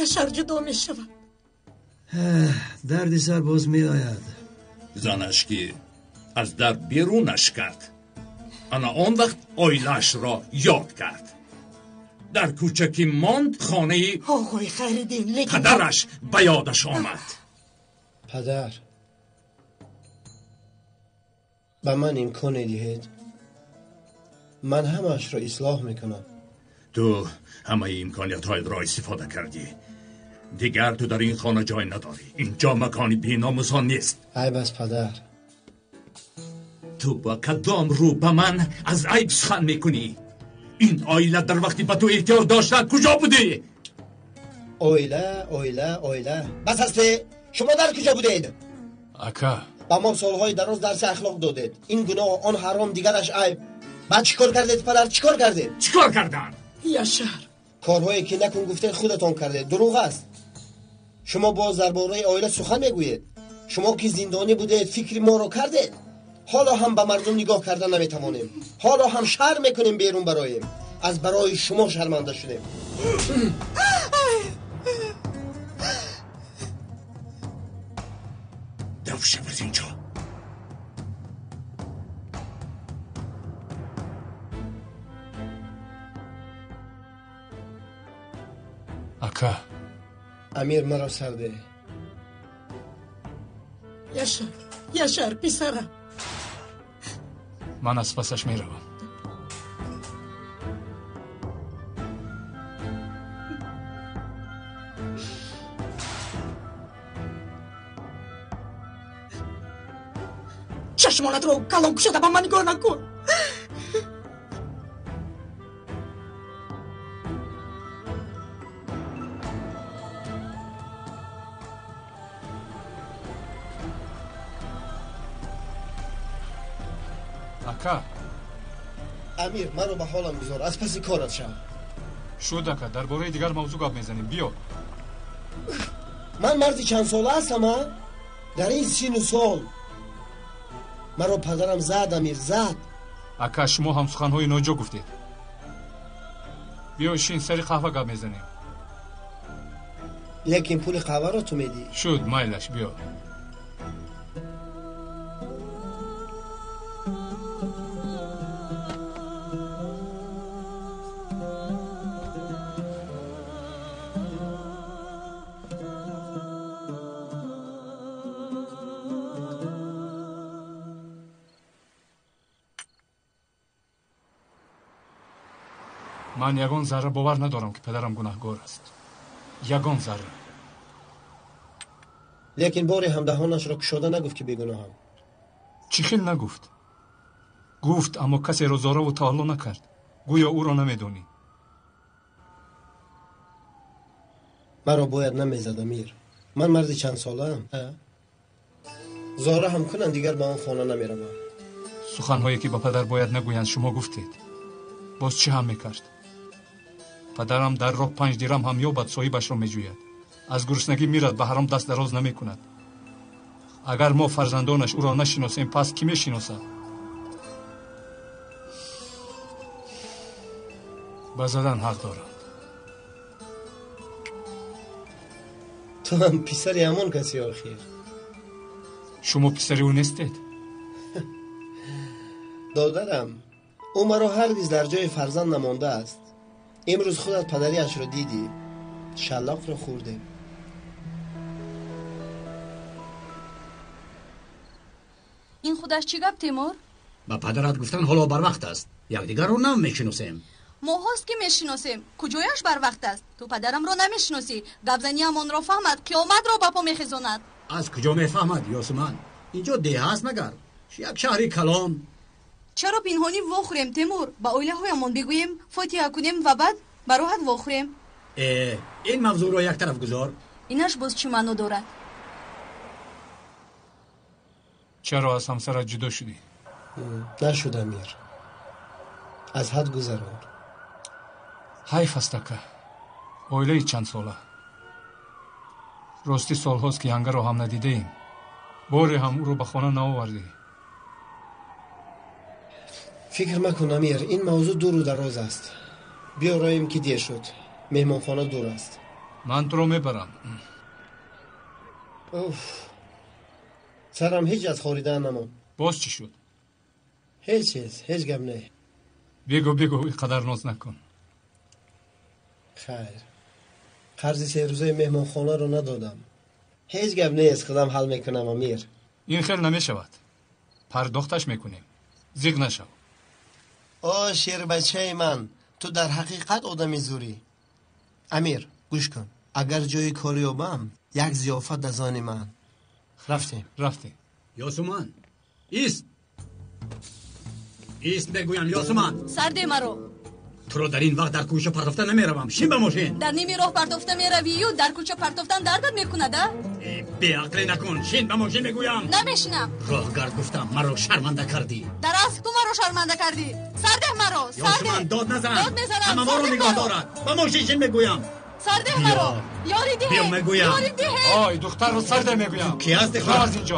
Яшар ҷудо мешавад. Дарди сар боз меояд. Занаш ки аз дар берунаш кард, ана он вақт оилаашро ёд кард. Дар кӯча ки монд, хонаи оғои Хайриддин, лекин падараш ба ёдаш омад. Падар, ба ман имконе диҳед, ман ҳамаашро ислоҳ мекунам. Ту ҳамаи имкониятҳоятро истифода кардӣ. Дигар ту дар ин хона ҷой надорӣ. Инҷо макони беномусон нест. Айб аст, падар. Ту ба кадом рӯ ба ман аз айб сухан мекунӣ? Ин оила дар вақти ба ту эҳтиёҷ доштан куҷо будӣ? Оила, оила, оила, бас аст. Шумо дар куҷо будед? Ака, ба мо солҳои дароз дарси ахлоқ додед. Ин гуноҳ, он ҳаром, дигараш айб. Баъд чӣ кор кардед, падар? Чӣ кор кардед? Чӣ кор кардам? Яшар, корҳое ки накун гуфтед, худатон кардед. Дурӯғ аст. Шумо боз дар бораи оила сухан мегӯед. Шумо ки зиндонӣ будед, фикри моро кардед. Ҳоло ҳам ба мардум нигоҳ карда наметавонем. Ҳоло ҳам шарм мекунем берун бароем. Аз барои шумо шарманда шудем. Даф шав аз инҷо. Ака. Амир, маро сарде. Яшар, Яшар, писарам. Ман аз пасаш меравам. Чашмонатро калон кушода ба ман нигоҳ накун. Ака. Амир, маро ба ҳолам гузор, аз паси корат шав. Шуд, ака, дар бораи дигар мавзӯъ гап мезанем. Биё. Ман марди чандсола ҳастам, а? Дар ин сину сол маро падарам зад, Амир, зад. Ака, шумо ҳам суханҳои ноҷо гуфтед. Биё шин, сари қаҳва гап мезанем. Лекин пули қаҳваро ту медиҳӣ. Шуд, майлаш, биё. Ман ягон зарра бовар надорам, ки падарам гунаҳгор аст. Ягон зарра. Лекин боре ҳам даҳонашро кушода нагуфт, ки бегуноҳам. Чӣ хел нагуфт? Гуфт, аммо касеро зораву таҳалло накард. Гӯё ӯро намедонӣ. Маро бояд намезад, Амир. Ман марди чандсолаам. Зора ҳам кунанд, дигар ба он хона намеравам. Суханҳое ки ба падар бояд нагӯянд, шумо гуфтед. Боз чӣ ҳам мекард? Падарам дар роҳ 5 дирам ҳам ёбад, соҳибашро меҷӯяд. Аз гуруснагӣ мирад, ба ҳаром даст дароз намекунад. Агар мо фарзандонаш ӯро нашиносем, пас кӣ мешиносад? Ба задан ҳақ доранд. Ту ҳам писари ҳамон каси охир. Шумо писари ӯ нестед? Додарам, ӯ маро ҳаргиз дар ҷои фарзанд намондааст. Имрӯз худат падариашро дидӣ. Шаллоқро хӯрдем. Ин худаш чӣ гап, Темур? Ба падарат гуфтан ҳоло барвақт аст. Якдигарро нав мешиносем. Моҳост ки мешиносем. Куҷояш барвақт аст? Ту падарамро намешиносӣ. Гапзаниам онро фаҳмад, қиёматро ба по мехезонад. Аз куҷо мефаҳмад, Ёсуман? Инҷо деҳа аст магар? Як шаҳри калон. Чаро пинҳонӣ вохӯрем, Темур? Ба оилаҳоямон бигӯем, фотиҳа кунем ва баъд ба роҳат вохӯрем. Ин мавзӯъро як тараф гузор. Инаш боз чӣ маъно дорад? Чаро аз ҳамсарат ҷудо шудӣ? Нашуд, Амир. Аз ҳад гузаронд. Ҳайф аст, ака. Оилаи чандсола. Ростӣ солҳост, ки янгаро ҳам надидаем. Боре ҳам ӯро ба хона наовардӣ. Фикр макун, Амир, ин мавзӯъ дуру дароз аст. Биё роем, ки дер шуд. Меҳмонхона дур аст. Ман туро мебарам. Уф, сарам ҳеҷ аз хоридан намонд. Боз чӣ шуд? Ҳеҷ чиз, ҳеҷ гап не. Бигӯ, бигӯ, ин қадар ноз накун. Хайр, қарзи серӯзаи меҳмонхонаро надодам. Ҳеҷ гап нест, худам ҳал мекунам, Амир. Ин хел намешавад. Пардохташ мекунем. Зиқ нашав. О, шербачаи ман, ту дар ҳақиқат одами зурӣ. Амир, гӯш кун. Агар ҷои кор ёбам, як зиёфат аз они ман. Рафтем. Рафтем. Ёсуман, ист. Ист мегӯям, Ёсуман. Сарде маро. Туро дар ин вақт дар кӯча партофта намеравам. Шин ба мошин. Дар ними роҳ партофта меравию дар кӯча партофтан дардат мекунад, а? Беақлӣ накун. Шин ба мошин мегӯям. Намешинам. Роҳгард гуфтам, маро шарманда кардӣ. Дар асл ту маро шарманда кардӣ. Сардеҳ маро. Ёсуман, дод назан. Дод мезанам. Ҳама моро нигоҳ дорад. Ба мошин шин мегӯям. Сардеҳ маро. Ёри диҳед. Биё мегӯям. Ёри диҳед. Ой, духтарро сарде мегӯям. Ки ҳасти? Рав аз инҷо.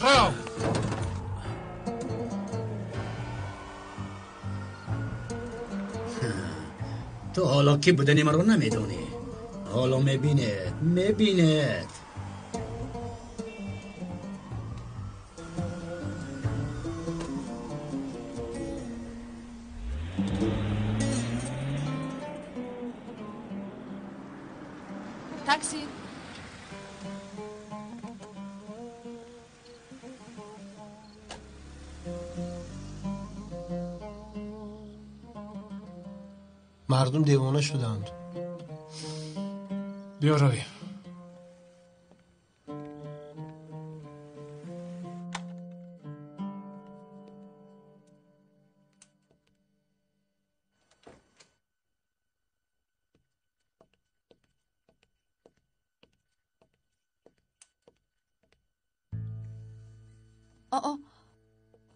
Рав. Ту ҳоло ки будани маро намедонӣ. Ҳоло мебинед, мебинед. Такси. Мардум девона шуданд. Биё равем.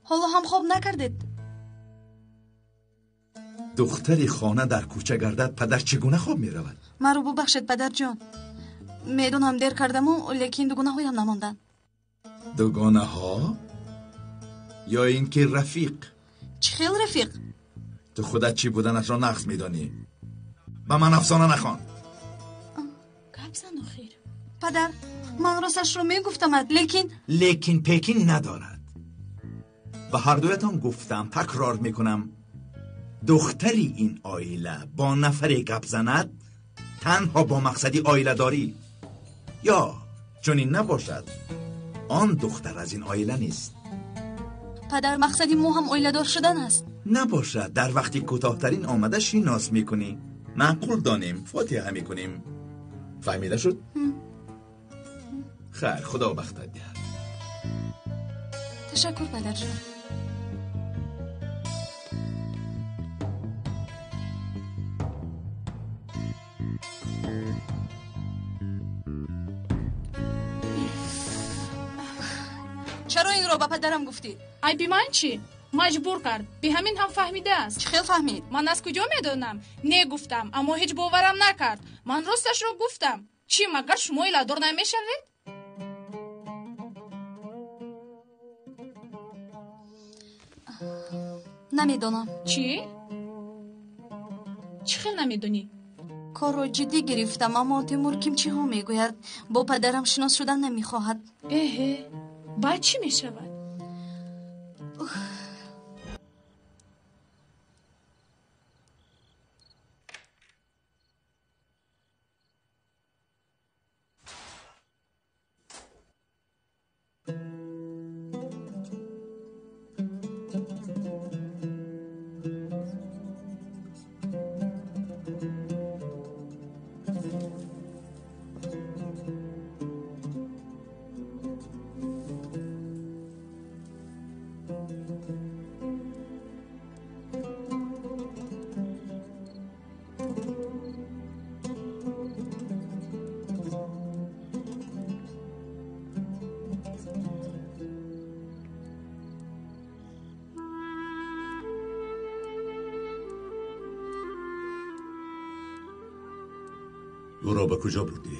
Ҳоло ҳам хоб накардед? Духтари хона дар кӯча гардад, падар чӣ гуна хоб меравад? Маро бубахшед, падарҷон. Медонам дер кардаму, лекин дугонаҳоям намонданд. Дугонаҳо? Ё ин ки рафиқ? Чӣ хел рафиқ? Ту худат чӣ буданатро нағз медонӣ. Ба ман афсона нахон. Гап зан охир. Падар, ман росташро мегуфтамад, лекин лекин пекин надорад. Ба ҳардуятон гуфтам, такрор мекунам. Духтари ин оила бо нафаре гап занад танҳо бо мақсади оиладорӣ. Ё чунин набошад, он духтар аз ин оила нест. Падар, мақсади мо ҳам оиладор шудан аст. Набошад, дар вақти кӯтоҳтарин омада шинос мекунӣ. Маъқул донем, фотиҳа мекунем. Фаҳмида шуд? Хайр, худо бахтат диҳад. Ташаккур, падарҷон. Чаро инро ба падарам гуфтӣ? Айби ман чӣ? Маҷбур кард. Би ҳамин ҳам фаҳмидааст. Чӣ хел фаҳмид? Ман аз куҷо медонам? Не гуфтам, аммо ҳеҷ боварам накард. Ман росташро гуфтам. Чӣ, магар шумо оиладор намешавед? Намедонам. Чӣ? Чӣ хел намедонӣ? Корро ҷиддӣ гирифтам, аммо Тимур кимчиҳо мегӯяд. Бо падарам шинос шудан намехоҳад. Эҳе, баъд чӣ мешавад? Ӯро ба куҷо бурдӣ?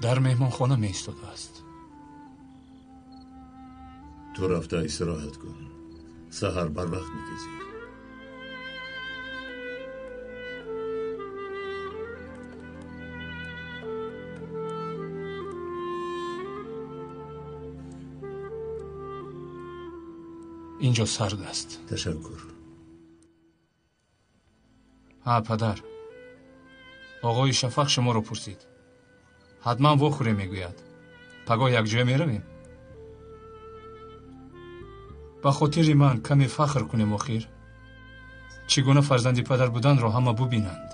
Дар меҳмонхона меистодааст. Ту рафта истироҳат кун. Саҳар барвақт мехезӣ. Инҷо сард аст. Ташаккур. Ҳа, падар. Оғои Шафақ шуморо пурсид. Ҳатман вохӯре мегӯяд. Пагоҳ якҷоя меравем? Ба хотири ман каме фахр кунем охир. Чӣ гуна фарзанди падар буданро ҳама бубинанд.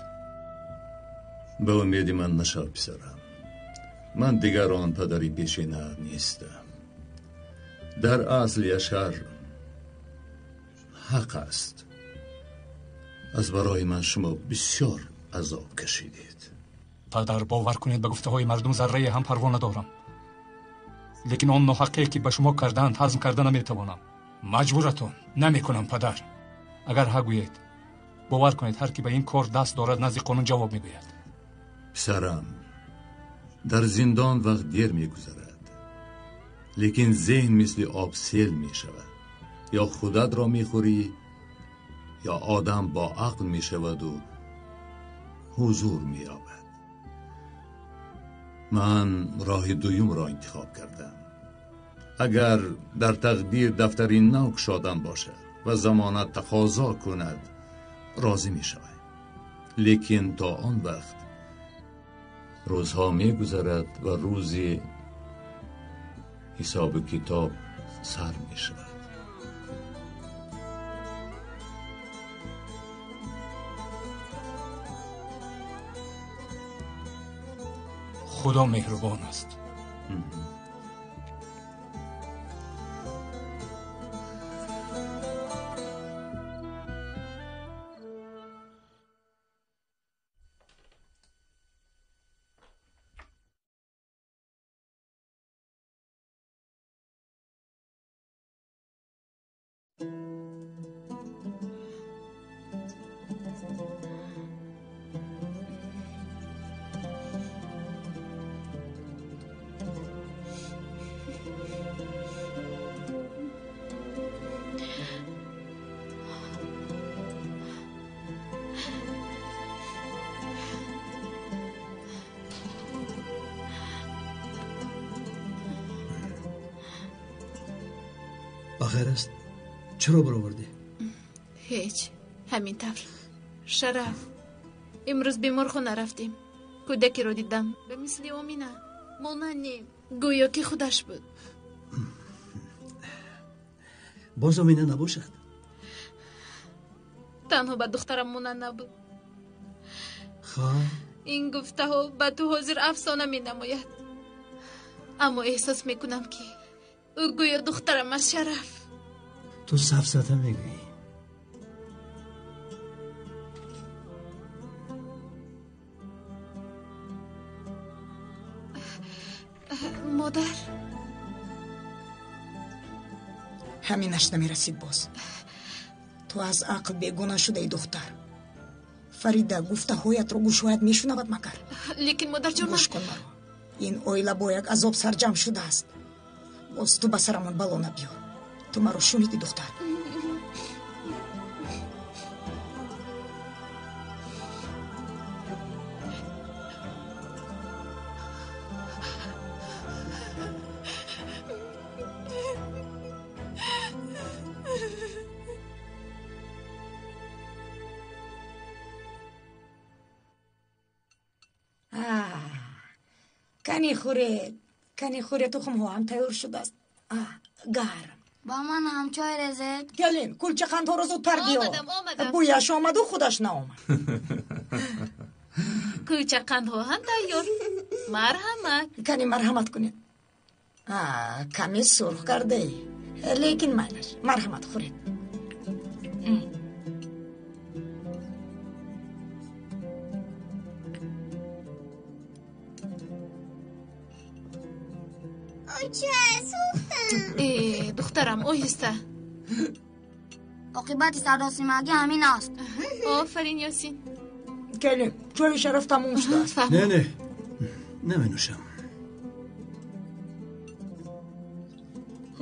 Ба умеди ман нашав, писарам. Ман дигар он падари пешина нестам. Дар асл Яшар ҳақ аст. Аз барои ман шумо бисёр азоб кашидед. Падар, бовар кунед, ба гуфтаҳои мардум заррае ҳам парво надорам. Лекин он ноҳаққе ки ба шумо кардаанд ҳазм карда наметавонам. Маҷбуратон намекунам, падар. Агар ҳа гӯед, бовар кунед, ҳар ки ба ин кор даст дорад назди қонун ҷавоб мегӯяд. Писарам, дар зиндон вақт дер мегузарад, лекин зеҳн мисли об сел мешавад. Ё худатро мехӯрӣ, ё одам бо ақл мешаваду ҳузур меёбад. Ман роҳи дуюмро интихоб кардам. Агар дар тақдир дафтари нав кушодан бошад ва замона тақозо кунад, розӣ мешавам. Лекин то он вақт рӯзҳо мегузарад ва рӯзи ҳисобу китоб сар мешавад. Худо меҳрубон аст. Бахайр аст? Чаро баровардӣ? Ҳеҷ, ҳамин тавр. Шараф, имрӯз беморхона рафтем. Кӯдакеро дидам ба мисли Омина. Монанди гӯё ки худаш буд. Боз Омина набошад? Танҳо ба духтарам монанд набуд. Хоб, Ин гуфтаҳо ба ту ҳозир афсона менамояд, аммо эҳсос мекунам, ки ӯ гӯё духтарам аст. Шараф, ту сафсата мегӯӣ. Модар, Ҳаминаш намерасид боз. Ту аз ақл бегона шудаи, духтар. Фарида гуфтаҳоятро гӯшҳоят мешунавад магар? Лекин, модарҷон, Гӯш кун маро. Ин оила бо як азоб сарҷамъ шудааст. Боз ту ба сарамон бало набиёр. Ту маро шунидӣ, духтар? Кани хӯред, кани хӯред, тухмҳо ҳам тайёр шудааст. Гарм. Ба ман ҳам чой резед. Келин, кулчақандҳоро зудтар биёр. Омадам, омадам. Бӯяш омаду худаш наомад. Кулчақандҳо ҳам тайёр, марҳамат. Кани, марҳамат кунед. Каме сурх кардаи, лекин майлаш, марҳамат, хӯред. Оча, сӯхтам. Э, духтарам, оҳиста. Оқибати саросимагӣ ҳамин аст. Офарин, Ёсин. Келин, чои Шараф тамом шудааст. Не, не, наменӯшам.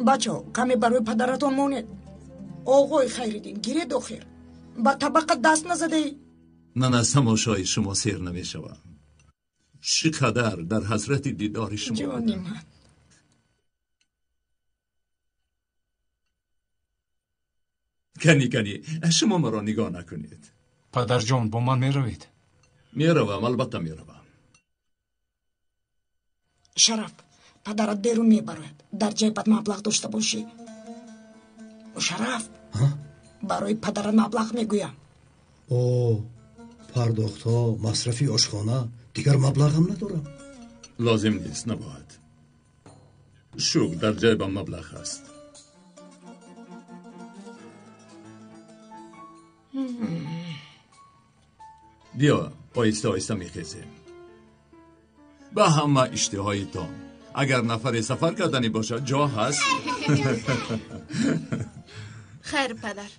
Бачаҳо, каме барои падаратон монед. Оғои Хайриддин, гиред, охир ба табақа даст назадаӣ. Ман аз тамошои шумо сер намешавам. Чӣ қадар дар ҳасрати дидори шумо Ҷони будам. ман. Кани, кани, шумо маро нигоҳ накунед. Падарҷон, бо ман меравед? Меравам, албатта меравам. Шараф, падарат берун мебарояд. Дар ҷайбат маблағ дошта бошӣ. Шараф, барои падарат маблағ мегӯям. О, пардохтҳо, масрафи ошхона, дигар маблағам надорам. Лозим нест, набояд. Шукр, дар ҷайбам маблағ ҳаст. Биё, оҳиста оҳиста мехезем. Ба ҳама иштиҳоитон. Агар нафаре сафар карданӣ бошад, ҷо ҳаст. Хайр, падар.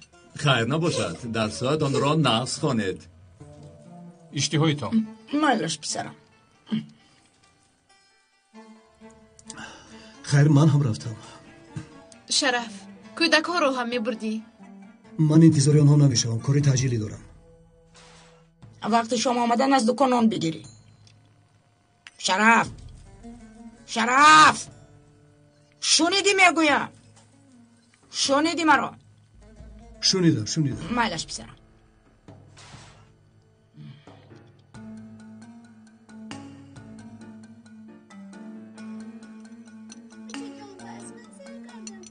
Хайр набошад, дарсҳоятонро нағз хонед. Иштиҳоитон. Майлаш, писарам. Хайр, ман ҳам рафтам. Шараф, кӯдакҳоро ҳам мебурдӣ. Ман интизори онҳо намешавам, кори таъҷилӣ дорам. Вақти шом омадан аз дукон нон бигирӣ. Шараф, Шараф, шунидӣ мегӯям? Шунидӣ маро? Шунидам, шунидам. Майлаш, писарам. Очаҷон, бас, ман сер кардам.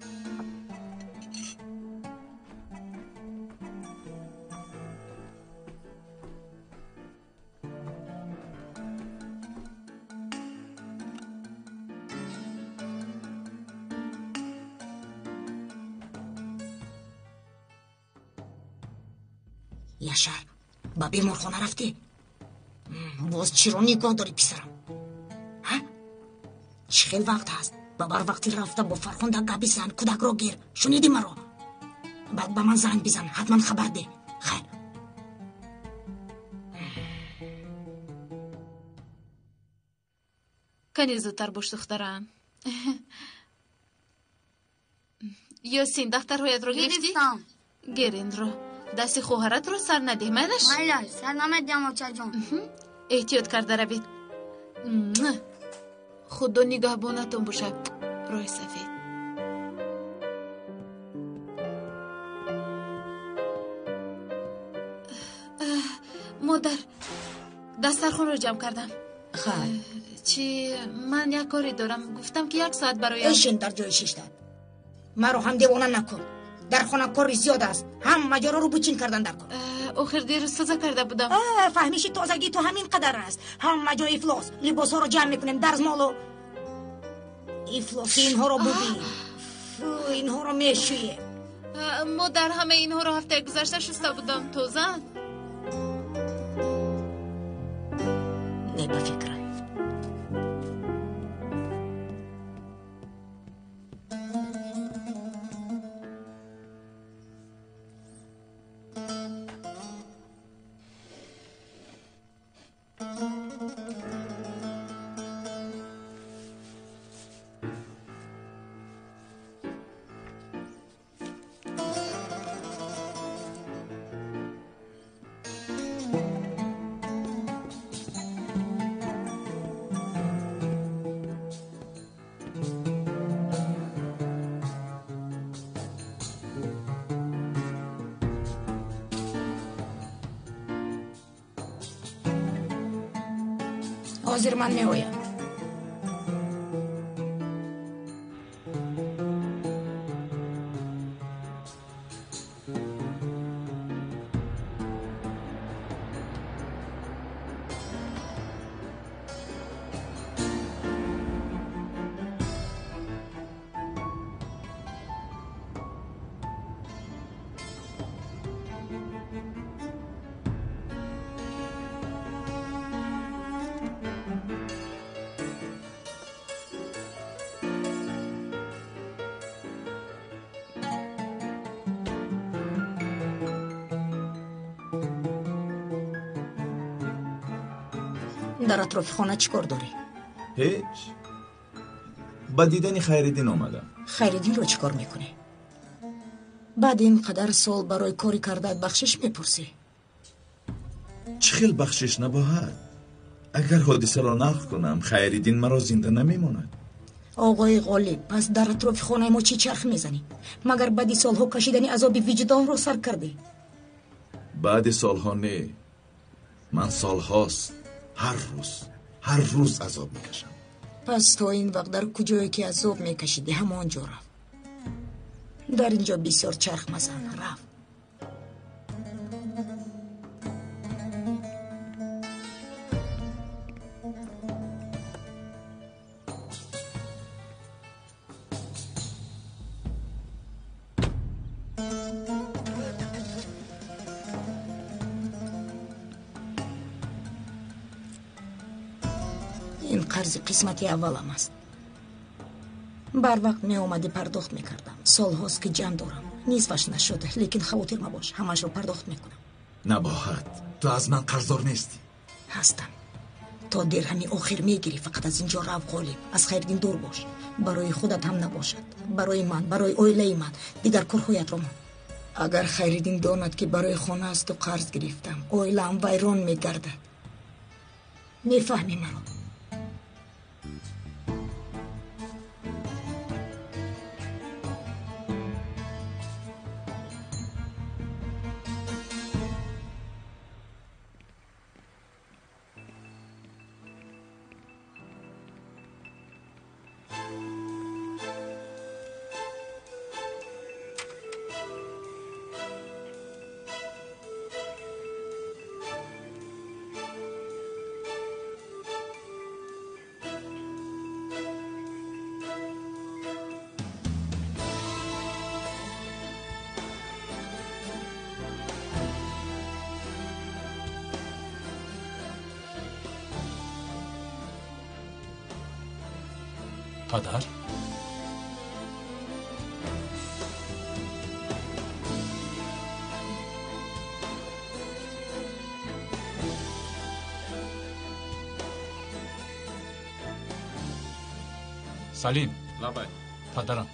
Яшар, ба беморхона рафтӣ? Боз чиро нигоҳ дорӣ, писарам? Ҳа? Чӣ хел вақт ҳаст? Ба барвақтӣ рафта бо Фархунда гап бизан, кӯдакро гир. Шунидӣ маро? Баъд ба ман занг бизан, ҳатман хабар деҳ. Хайр. Кани зудтар бош, духтарам. Ёсин, дафтарҳоятро гирифтӣ? Гирифтам. Гир инро. Дасти хоҳаратро сар надеҳ, майлаш? Майлаш, сар намедиҳам, очаҷон. Эҳтиёт карда равед. Худо нигаҳбонатон бошад. Роҳи сафед. Модар, дастархонро ҷамъ кардам. Хайр. Чӣ, ман як коре дорам. Гуфтам ки як соат бароям. Бишин дар ҷои шиштат. Маро ҳам девона накун. Дар хона кори зиёд аст. Ҳама ҷоро рӯбучин кардан дар кор. Охир дирӯз тоза карда будам. Фаҳмиши тозагӣ ту ҳамин қадар аст. Ҳама ҷо ифлос. Либосҳоро ҷамъ мекунем, дарзмолу ифлоси инҳоро бубин. Инҳоро мешӯем. Модар, ҳамаи инҳоро ҳафтаи гузашта шуста будам. Тозаанд. Не ба фикрам. Ҳозир ман меоям. Дар атрофи хона чӣ кор дорӣ? Ҳеҷ. Ба дидани Хайриддин омадам. Хайриддинро чӣ кор мекунӣ? Баъд ин қадар сол барои кори кардаат бахшиш мепурсӣ? Чӣ хел бахшиш набоҳад? Агар ҳодисаро нақл кунам, Хайриддин маро зинда намемонад. Оғои Ғолиб, пас дар атрофи хонаи мо чӣ чарх мезанӣ? Магар баъди солҳо кашидани азоби виҷдонро сар кардӣ? Баъди солҳо не. Ман солҳост ҳар рӯз азоб мекашам. Пас то ин вақт дар куҷое ки азоб мекашидӣ, ҳамон ҷо рафт. Дар ин ҷо бисёр чарх мазан, рафт. Ин қарзи қисмати аввалам аст. Барвақт меомадӣ, пардохт мекардам. Солҳост ки ҷамъ дорам. Нисфаш нашуд, лекин хавотир мабош, ҳамашро пардохт мекунам. Набоҳат, ту аз ман қарздор нестӣ. Ҳастам. То дирҳами охир мегирӣ, фақат аз ин ҷо рав, Ғолиб. Аз Хайриддин дур бош. Барои худат ҳам набошад, барои ман, барои оилаи ман. Дигар корҳоятро мон. Агар Хайриддин донад ки барои хона аз ту қарз гирифтам, оилаам вайрон мегардад. Мефаҳмӣ маро? Падар? Салим. Лабай. Падарам.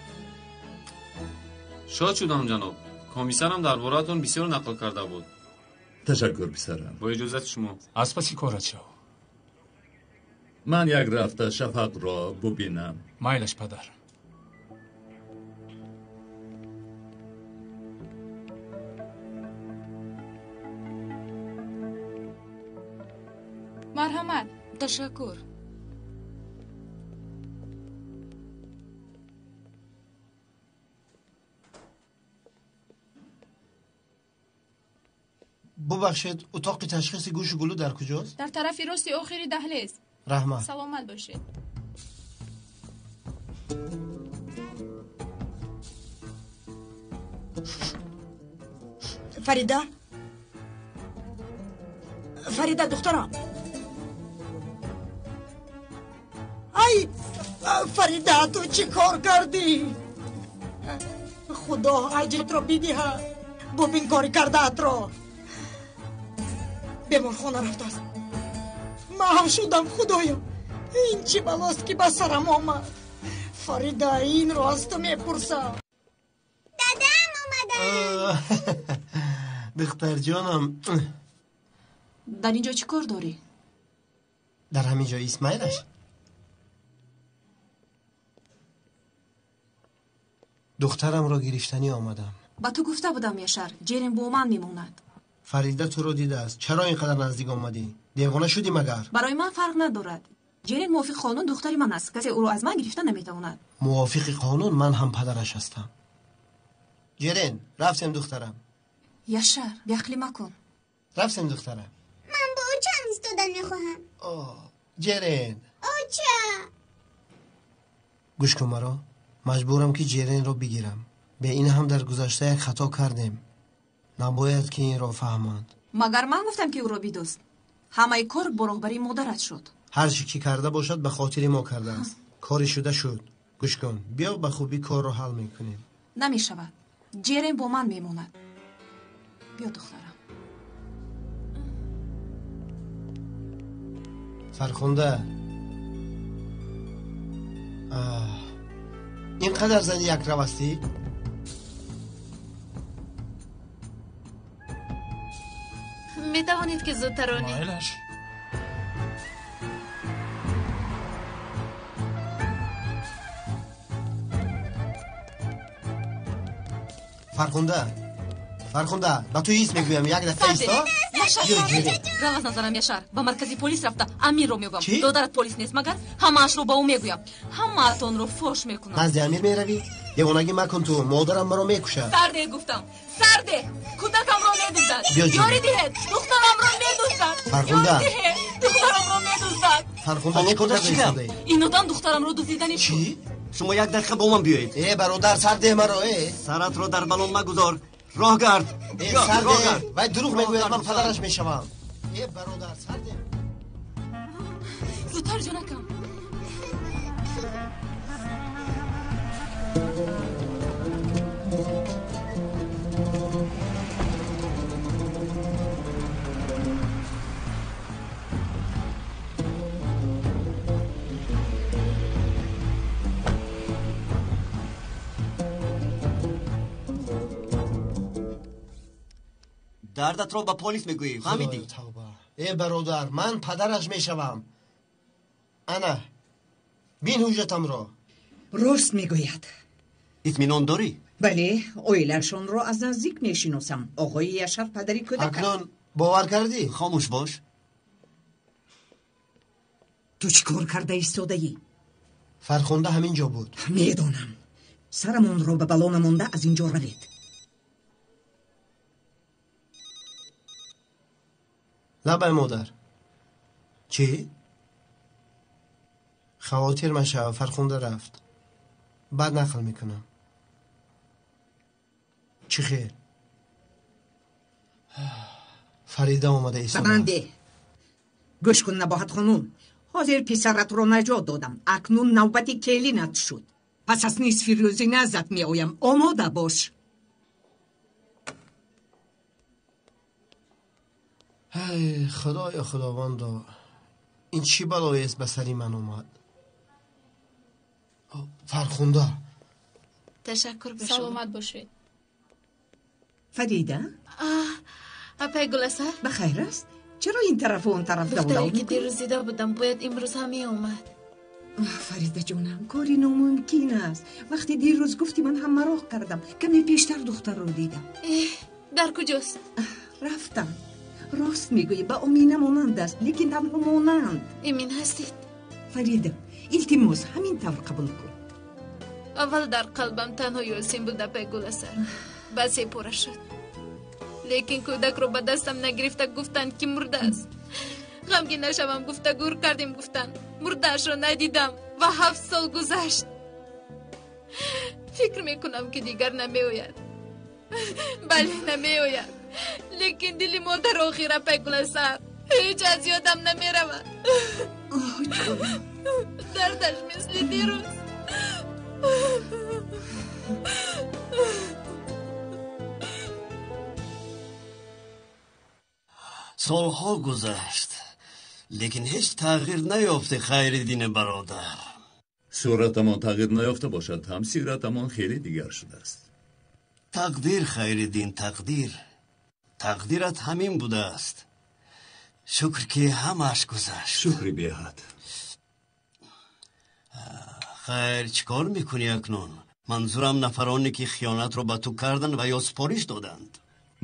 Шод шудам, ҷаноб. Комиссарам дар бораатон бисёр нақл карда буд. Ташаккур, писарам. Бо иҷозати шумо. Аз паси корат шав. Ман як рафта Шафақро бубинам. Майлаш, падар. Марҳамат. Ташаккур. Бубахшед, утоқи ташхиси гӯшу гулӯ дар куҷост? Дар тарафи рости охири даҳлез. Раҳмат. Саломат бошед. Фарида, Фарида, духтарам. Ай, Фарида, ту чӣ кор кардӣ? Худо аҷртро бидиҳад. Бубин кори кардаатро. Беморхона рафтааст. Маҳв шудам, худоё. Ин чӣ балост, ки ба сарам омад? Фарида, инро аз ту мепурсам. Дадам омаданд. Духтарҷонам. Дар ин ҷо чӣ кор дорӣ? Дар ҳамин ҷо Исмаилаш. Духтарамро гирифтанӣ омадам. Ба ту гуфта будам, Яшар, Ҷерин бо ман мемонад. Фарида туро дидааст. Чаро ин қадар наздик омадӣ? Девона шудӣ магар? Барои ман фарқ надорад. Ҷерин мувофиқи қонун духтари ман аст. Касе ӯро аз ман гирифта наметавонад. Мувофиқи қонун ман ҳам падараш ҳастам. Ҷерин, рафтем духтарам. Яшар, беақлӣ макун. Рафтем духтарам. Ман бо очам истодан мехоҳам. Ҷерин. Оча. Гӯш кун маро. Маҷбурам ки Ҷеринро бигирам. Бе ин ҳам дар гузашта як хато кардем. Набояд ки инро фаҳманд. Магар ман гуфтам, ки ӯро бидӯст? Ҳамаи кор бо роҳбарии модарат шуд. Ҳар чӣ ки карда бошад, ба хотири мо кардааст. Кори шуда шуд. Гӯш кун, биё ба хубӣ корро ҳал мекунем. Намешавад. Ҷерин бо ман мемонад. Биё, духтарам. Фархунда, ин қадар зани якрав ҳастӣ? Метавонед, ки зудтар онед. Майлаш. Фархунда, Фархунда, ба ту ҳис мегӯям, як дақиқа исто. Рав аз назарам, Яшар. Ба маркази полис рафта Амирро мегӯям. Чӣ? Додарат полис нест, магар ҳамаашро ба ӯ мегӯям. Ҳамаатонро фош мекунам. Назди Амир меравӣ? Девонагӣ макун ту, модарам маро мекушад. Сарде гуфтам, сарде. Кӯдакамро медуздад. Биё ҷон. Ёрӣ диҳед, духтарамро медуздад. Фархунда. Ёрӣ диҳед, духтарамро медуздад. Фархунда, чӣ кор чӣ гап? кардаӣ? Ин одам духтарамро дуздидани Чӣ? Шумо як дақиқа бо ман биёед. Э, бародар, сар деҳ маро, э. Саратро дар балон магузор. Роҳ гард. Э, Биё, сар роҳ деҳ. гард. Вай дурӯғ Роҳ мегӯяд, гард, ман падараш мешавам. Э, бародар, сар деҳ. Зудтар, ҷонакам. Дардатро ба полис мегӯӣ, фаҳмидӣ? Худоё, тавба. Э, бародар, ман падараш мешавам. Ана, бин ҳуҷҷатамро. Рост мегӯяд. Итминон дорӣ? Бале, оилаашонро аз наздик мешиносам. Оғои Яшар падари кӯдак аст. Акнун бовар кардӣ? Хомӯш бош. Ту чӣ кор карда истодаӣ? Фархунда ҳамин ҷо буд. Медонам. Сарамонро ба бало намонда аз ин ҷо равед. Лабай, модар. Чӣ? Хавотир машав, Фархунда рафт. Баъд нақл мекунам. Чӣ хел? Фарида омада Ба истодааст. ман деҳ. Гӯш кун, Набоҳат хонум. Ҳозир писаратро наҷот додам. Акнун навбати келинат шуд. Пас аз нисфи рӯзи наздат меоям. Омода бош. Ҳай, худоё, худовандо, ин чӣ балоест ба сари ман омад? Фархунда. Ташаккур ба шумо. Саломат бошед. Фарида? Апай Гуласар? Ба хайр аст? Чаро ин тарафу он тараф давлав духтаре ки мекунӣ? дирӯз дида будам, бояд имрӯз ҳам меомад. Фарида ҷонам, кори номумкин аст. Вақте дирӯз гуфтӣ, ман ҳам мароқ кардам. Каме пештар духтарро дидам. Эҳ, дар куҷост? Рафтам. Рост мегӯӣ, ба Омина монанд аст, лекин танҳо монанд. Эмин ҳастед? Фарида, илтимос, ҳамин тавр қабул кун. Аввал дар қалбам танҳо Ёсин буд, апай Гуласар. Баъд сепора шуд. Лекин кӯдакро ба дастам нагирифта гуфтанд, ки мурдааст. Ғамгин нашавам гуфта гур кардем, гуфтанд. Мурдаашро надидам ва 7 сол гузашт. Фикр мекунам, ки дигар намеояд. Бале, намеояд. Лекин дили модар охир, апай Гуласар, ҳеҷ аз ёдам намеравад. Дардаш мисли дирӯз. Солҳо гузашт, лекин ҳеҷ тағйир наёфте, Хайриддини бародар. Суратамон тағйир наёфта бошад ҳам, сиратамон хеле дигар шудааст. Тақдир, Хайриддин, тақдир. Тақдират ҳамин будааст. Шукр, ки ҳамааш гузашт. Шукри беҳад. Хайр, чӣ кор мекунӣ акнун? Манзурам нафароне ки хиёнатро ба ту карданд ва ё супориш доданд.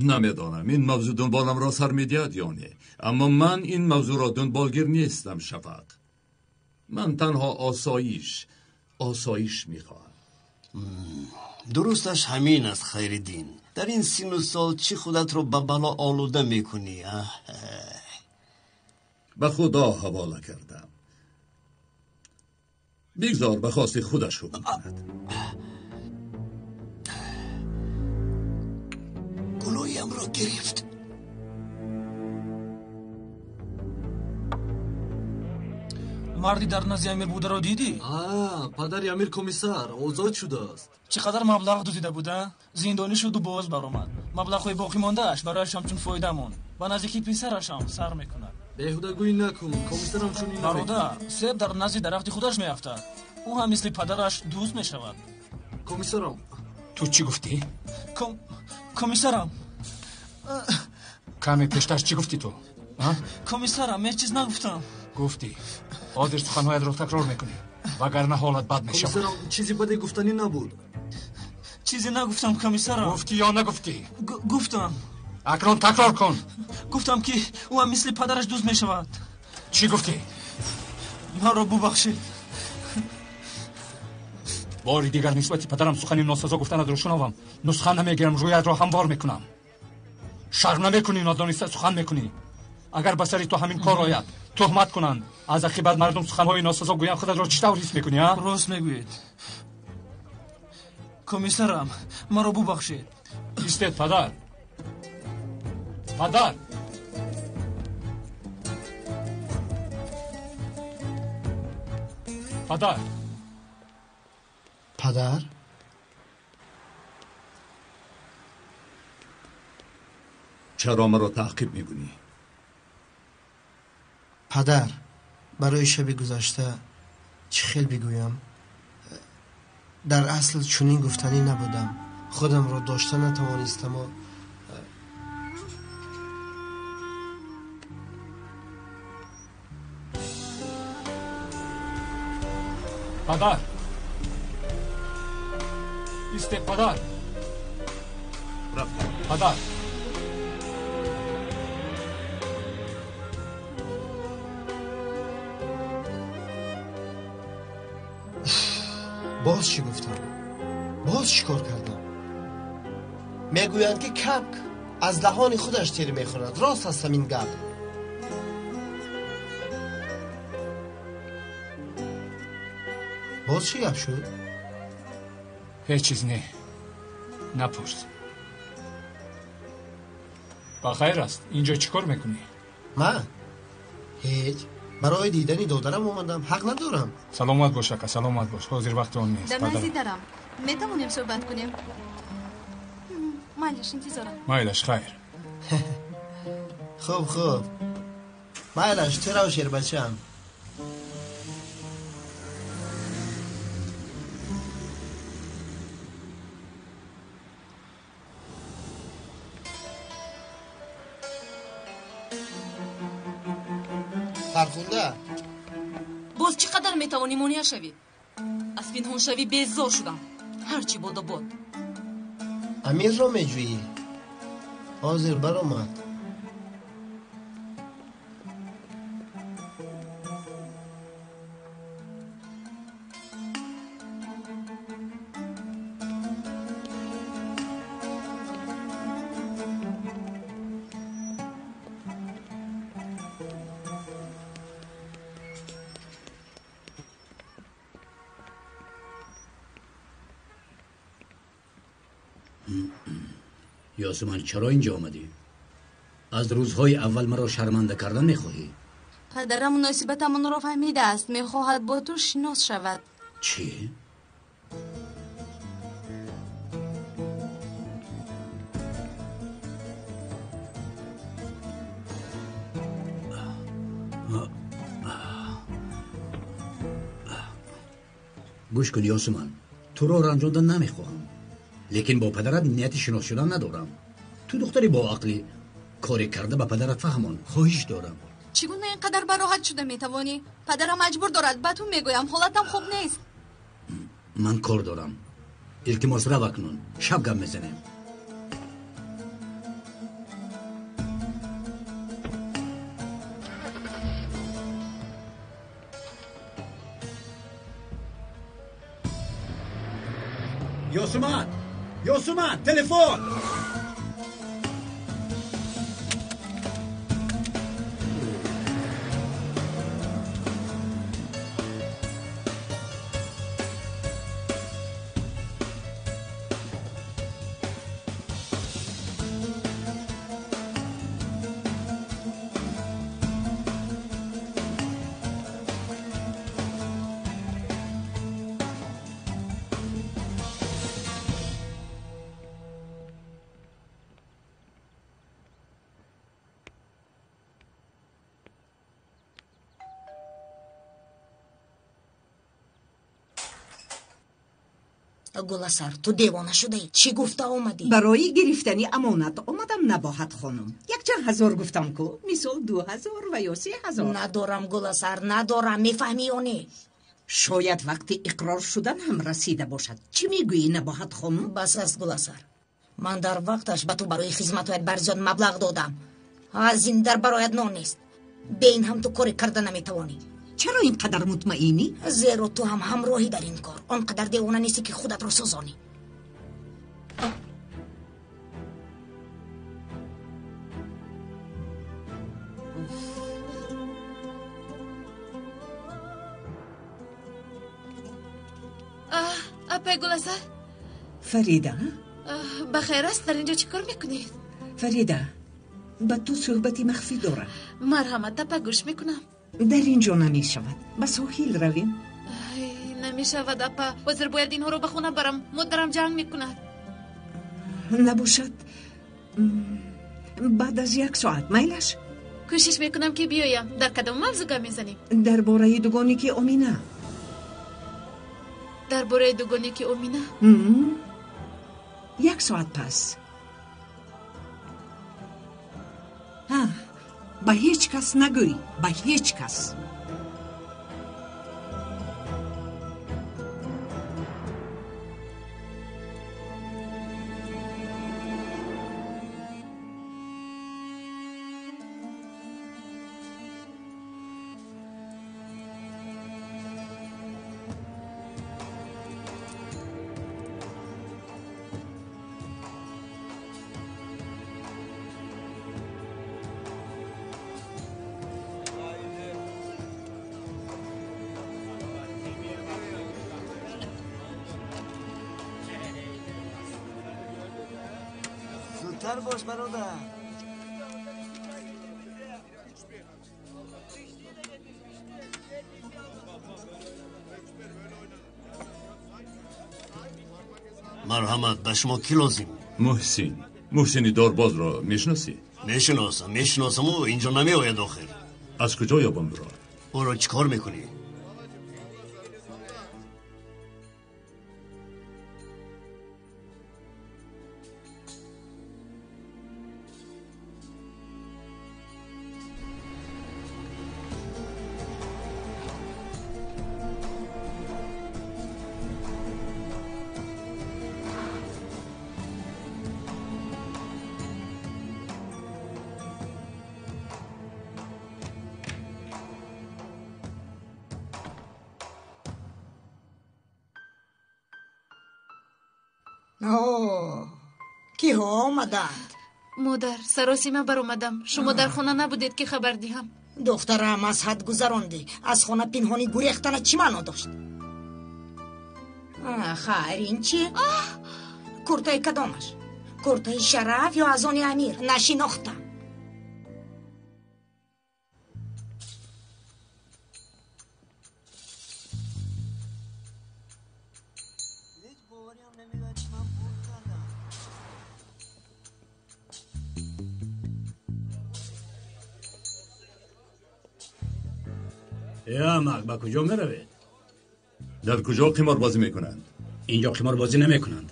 Намедонам ин мавзӯъ дунболамро сар медиҳад ё не, аммо ман ин мавзӯъро дунболгир нестам, Шафақ. Ман танҳо осоиш мехоҳам. Дурусташ ҳамин аст, Хайриддин. Дар ин сину сол чӣ худатро ба бало олуда мекунӣ? Ба Худо ҳавола кардам. Бигзор ба хости худаш ҳукм кунад. Гулӯямро гирифт. Марди дар назди Амир бударо дидӣ? Падари Амир комиссар озод шудааст. Чӣ қадар маблағ дуздида буда? Зиндонӣ шуду боз баромад. Маблағҳои боқӣ мондааш барояш ҳамчун фоида монд. Ба наздикии писараш ҳам сар мекунад. Беҳудагӯӣ накун, комиссарам чунин Бародар, себ дар назди дарахти худаш меафтад. Ӯ ҳам мисли падараш дӯст мешавад. Комиссарам. Ту чӣ гуфтӣ? Комиссарам. Каме пештар чӣ гуфтӣ ту? Комиссарам, ҳеҷ чиз нагуфтам. Гуфтӣ. Ҳозир суханҳоятро такрор мекунӣ, вагарна ҳолат бад мешавад. Комиссарам, чизи баде гуфтанӣ набуд. Чизе нагуфтам, комиссарам. Гуфтӣ ё нагуфтӣ? Гуфтам. Акнун такрор кун. Гуфтам, ки ӯ ҳам мисли падараш дӯст мешавад. Чӣ гуфтӣ? Маро бубахшед. Бори дигар нисбати падарам сухани носазо гуфтанатро шунавам, нусха намегирам, рӯятро ҳамвор мекунам. Шарм намекунӣ, нодониста сухан мекунӣ. Агар ба сари ту ҳамин кор ояд, туҳмат кунанд, аз ақибат мардум суханҳои носазо гӯянд, худатро чӣ тавр ҳис мекунӣ, а? Рост мегӯед. Комиссарам, маро бубахшед. Истед, падар. Падар! Падар! Падар? Чаро маро таъқиб мекунӣ? Падар, барои шаби гузашта чӣ хел бигӯям? Дар асл чунин гуфтанӣ набудам. Худамро дошта натавонистаму Падар! Истед, падар! Рафтам. Падар! Боз чӣ гуфтам? Боз чӣ кор кардам? Мегӯянд, ки капк аз даҳони худаш тир мехӯрад. Рост аст ҳамин гап. Боз чӣ гап шуд? Ҳеҷ чиз не. Напурс. Ба хайр аст, инҷо чӣ кор мекунӣ? Ман? Ҳеҷ. Барои дидани додарам омадам, ҳақ надорам. Саломат бош, ака, саломат бош. Ҳозир вақти он нест. Дар назди дарам. Метавонем суҳбат кунем? Майлаш, интизорам. Майлаш, хайр. Хуб, хуб. Майлаш, ту рав, шербачам. Фархунда, боз чӣ қадар метавонӣ монеа шавӣ? Аз пинҳоншавӣ безор шудам. Ҳарчи бодо бод. Амирро меҷӯӣ? Ҳозир баромад. Ёсуман, чаро инҷо омадӣ? Аз рӯзҳои аввал маро шарманда кардан мехоҳӣ? Падарам муносибатамонро фаҳмидааст, мехоҳад бо ту шинос шавад. Чӣ? Гӯш кун, Ёсуман, туро ранҷондан намехоҳам, лекин бо падарат нияти шинос шудан надорам. Ту духтари боақлӣ, коре карда ба падарат фаҳмон, хоҳиш дорам. Чӣ гуна ин қадар бароҳат шуда метавонӣ? Падарам маҷбур дорад, ба ту мегӯям, ҳолатам хуб нест. Ман кор дорам, илтимос, рав акнун, шаб гап мезанем. Ёсуман! Ёсуман, телефон! Гуласар, ту девона шудаӣ? Чӣ гуфта омадӣ? Барои гирифтани амонат омадам, Набоҳат хонум. Якчанд ҳазор гуфтам ку, мисол 2000 ва ё 3000. Надорам, Гуласар, надорам, мефаҳмӣ ё не? Шояд вақти иқрор шудан ҳам расида бошад. Чӣ мегӯӣ, Набоҳат хонум? Бас аст, Гуласар. Ман дар вақташ ба ту барои хизматҳоят барзиёд маблағ додам. Аз ин дар бароят нон нест. Бе ин ҳам ту коре карда наметавонӣ. Чаро ин қадар мутмаинӣ? Зеро ту ҳам ҳамроҳӣ дар ин кор. Он қадар девона нестӣ, ки худатро сӯзонӣ. Апай Гуласар. Фарида? Ба хайр аст, дар инҷо чӣ кор мекунед? Фарида, ба ту суҳбати махфӣ дорам. Марҳамат, апа, гӯш мекунам. Дар ин ҷо намешавад. Ба соҳил равем. Намешавад, апа. Ҳозир бояд инҳоро ба хона барам. Модарам ҷанг мекунад. Набошад, баъд аз як соат, майлаш? Кӯшиш мекунам, ки биёям. Дар кадом мавзӯъ гап мезанем? Дар бораи дугоники Омина. Дар бораи дугоники Омина? Як соат пас. Ба ҳеҷ кас нагӯй, ба ҳеҷ кас. Зудтар бош, бародар. Марҳамат, ба шумо кӣ лозим? Муҳсин. Муҳсини Дорбозро мешиносӣ? Мешиносам, мешиносам, ӯ инҷо намеояд охир. Аз куҷо ёбам ӯро? Ӯро чӣ кор мекунӣ? Киҳо омаданд? Модар, саросима баромадам. Шумо дар хона набудед, ки хабар диҳам. Духтарам, аз ҳад гузарондӣ. Аз хона пинҳонӣ гурехтана чӣ маъно дошт? Хайр, ин чи? Куртаи кадомаш? Куртаи Шараф ё аз они Амир? Нашинохтам. Амак, ба куҷо меравед? Дар куҷо қиморбозӣ мекунанд? Инҷо қиморбозӣ намекунанд.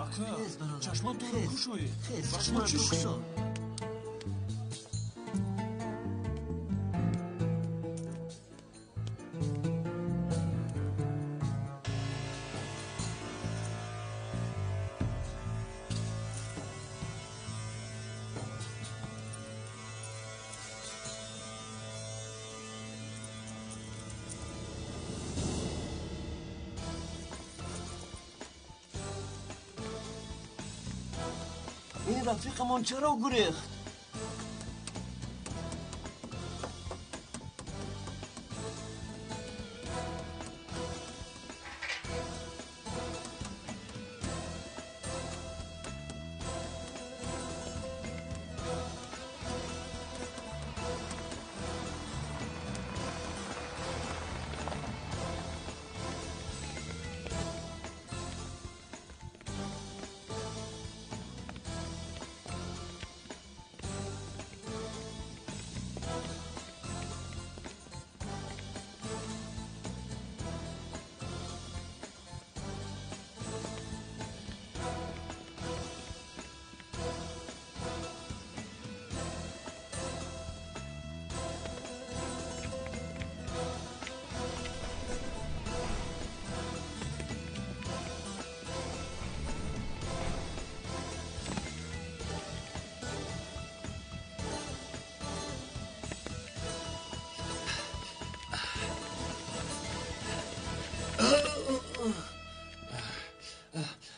Ака, чашмон туро кушоед. Ба шумо чӣ шуд? Ин рафиқамон чаро гурехт?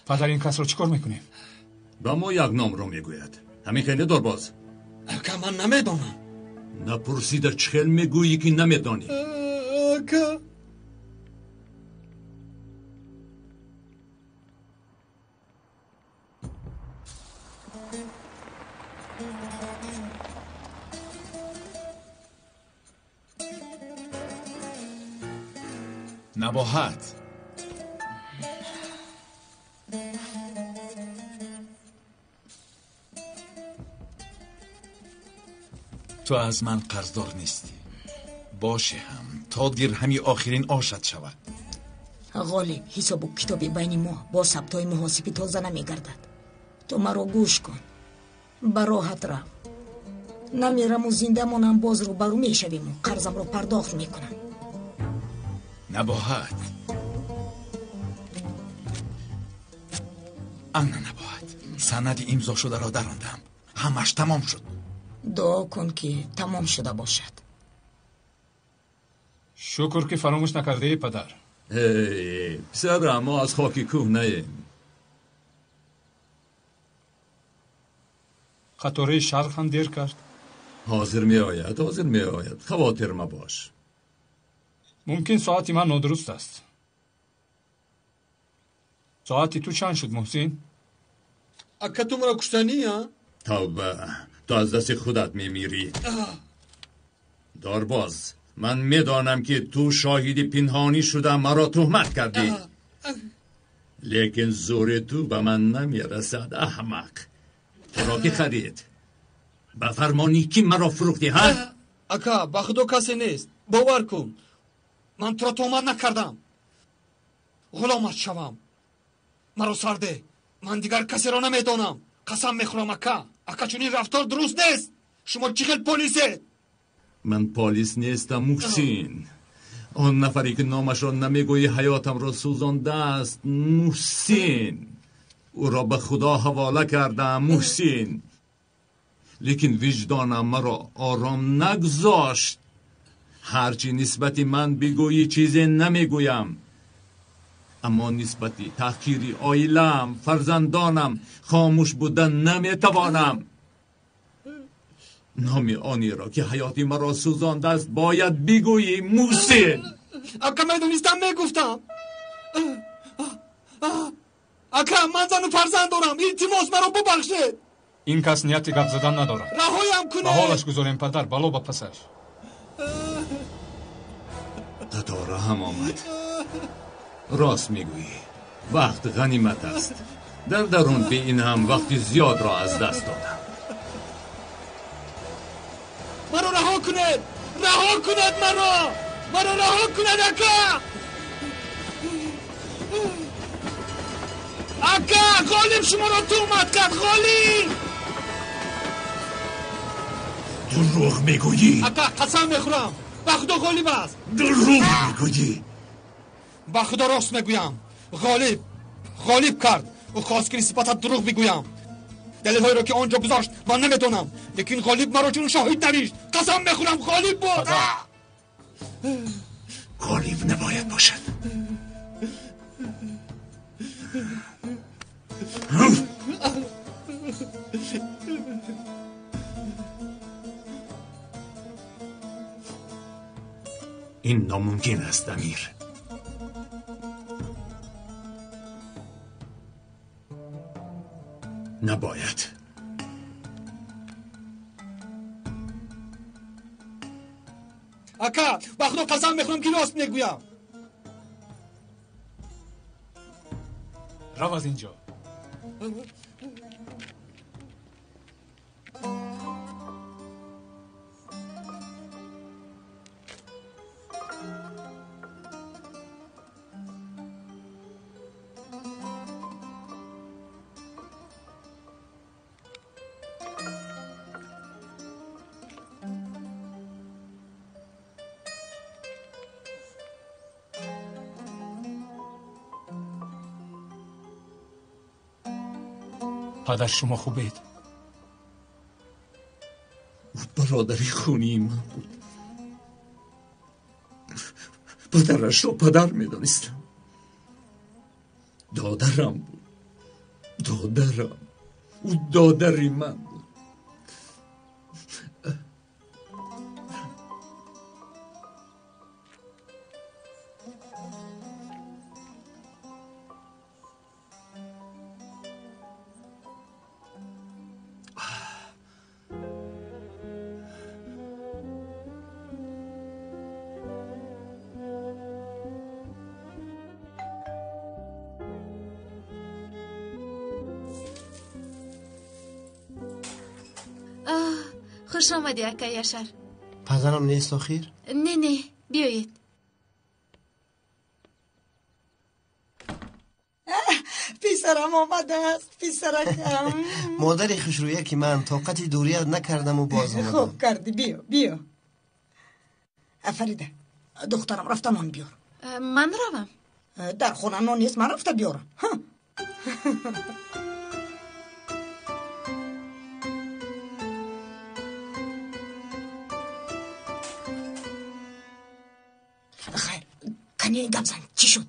Падар, ин касро чӣ кор мекунем? Ба мо як номро мегӯяд. Ҳамин хеле, Дорбоз? Ака, ман намедонам. Напурсида чӣ хел мегӯӣ, ки намедонӣ? Ака. Набоҳат. Ту аз ман қарздор нестӣ. Боше ҳам то дирҳами охирин ошад шавад. Ғолиб, ҳисобу китоби байни мо бо сабтҳои муҳосибӣ тоза намегардад. Ту маро гӯш кун. Ба роҳат рав. Намераму зинда монам, боз рӯбарӯ мешавиму қарзамро пардохт мекунам. Набоҳат. Ана Набоҳат, санади имзошударо дарондам. Ҳамаш тамом шуд. Дуо кун, ки тамом шуда бошад. Шукр, ки фаромӯш накардаи, падар. Эй, писарам, мо аз хоки кӯҳ наем. Қатораи шарқ ҳам дер кард. Ҳозир меояд, ҳозир меояд. Хавотир мабош. Мумкин соати ман нодуруст аст. Соати ту чанд шуд, Муҳсин? Ака, ту маро куштанӣ, а? Тавба, ту аз дасти худат мемирӣ. Дорбоз, ман медонам, ки ту шоҳиди пинҳонӣ шуда маро туҳмат кардӣ. Лекин зӯри ту ба ман намерасад, аҳмақ. Туро ки харид? Ба фармони кӣ маро фурӯхтӣ, ҳа? Ака, ба худо касе нест, бовар кун. Ман туро туҳмат накардам. Ғуломат шавам. Маро сарде. Ман дигар касеро намедонам. Қасам мехӯрам, ака. Ака, чунин рафтор дуруст нест. Шумо чӣ хел полисед? Ман полис нестам, Муҳсин. Он нафаре ки номашро намегӯӣ ҳаётамро сӯзондааст, Муҳсин. Ӯро ба худо ҳавола кардам, Муҳсин. Лекин виҷдонам маро ором нагузошт. Ҳарчи нисбати ман бигӯӣ чизе намегӯям. Аммо нисбати таҳқири оилаам, фарзандонам хомӯш будан наметавонам. Номи онеро ки ҳаёти маро сӯзондааст бояд бигӯӣ, Муҳсин. Ака, медонистам, мегуфтам. Ака, ман зану фарзанд дорам. Илтимос, маро бубахшед. Ин кас нияти гап задан надорад. Раҳоям кунед. Ба ҳолаш гузорем, падар, бало ба пасаш. Қатора ҳам омад. Рост мегӯӣ, вақт ғанимат аст. Дар дарун бе ин ҳам вақти зиёдро аз даст додам. Маро раҳо кунед! Раҳо кунед маро! Маро раҳо кунед, ака! Ака, Ғолиб шуморо туҳмат кард, Ғолиб! Дурӯғ мегӯӣ! Ака, қасам мехӯрам, ба худо Ғолиб аст. Дурӯғ мегӯӣ! Ба худо рост мегӯям. Ғолиб, Ғолиб кард. Ӯ хост ки нисбатат дурӯғ бигӯям. Далелҳоеро ки он ҷо гузошт ман намедонам, лекин Ғолиб маро чун шоҳид навишт. Қасам мехӯрам, Ғолиб буд. Ғолиб набояд бошад. Ин номумкин аст, Амир. Набояд. Ака, ба худо қасам мехӯрам ки рост мегӯям. Рав аз инҷо. Падар, шумо хубед? Ӯ бародари хунии ман буд. Падарашро падар медонистам. Додарам буд. Додарам. Ӯ додари ман буд. Хуш омадӣ, ака Яшар. Падарам нест охир? Не, не, биёед. Писарам омадааст, писаракам. Модари хушрӯя ки ман тоқати дурият накардаму боз омадам. Хуб кардӣ, биё, биё. Фарида, духтарам, рафта нон биёр. Ман равам? Дар хона нон нест, ман рафта биёрам. Хайр, кани гап зан, чӣ шуд?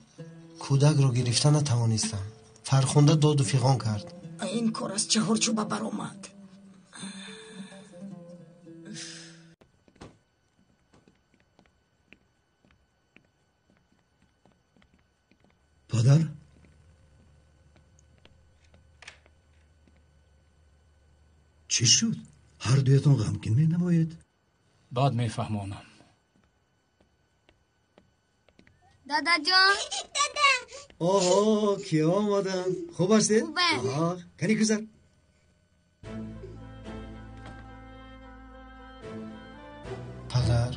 Кӯдакро гирифта натавонистам. Фархунда доду фиғон кард. Ин кор аз чаҳорчӯба баромад. Падар? Чӣ шуд? Ҳар дуятон ғамгин менамоед? Баъд мефаҳмонам. Дадаҷон. Дада. Оҳо, ки омаданд? Хуб ҳастед? Хубам. Кани гузар. Падар.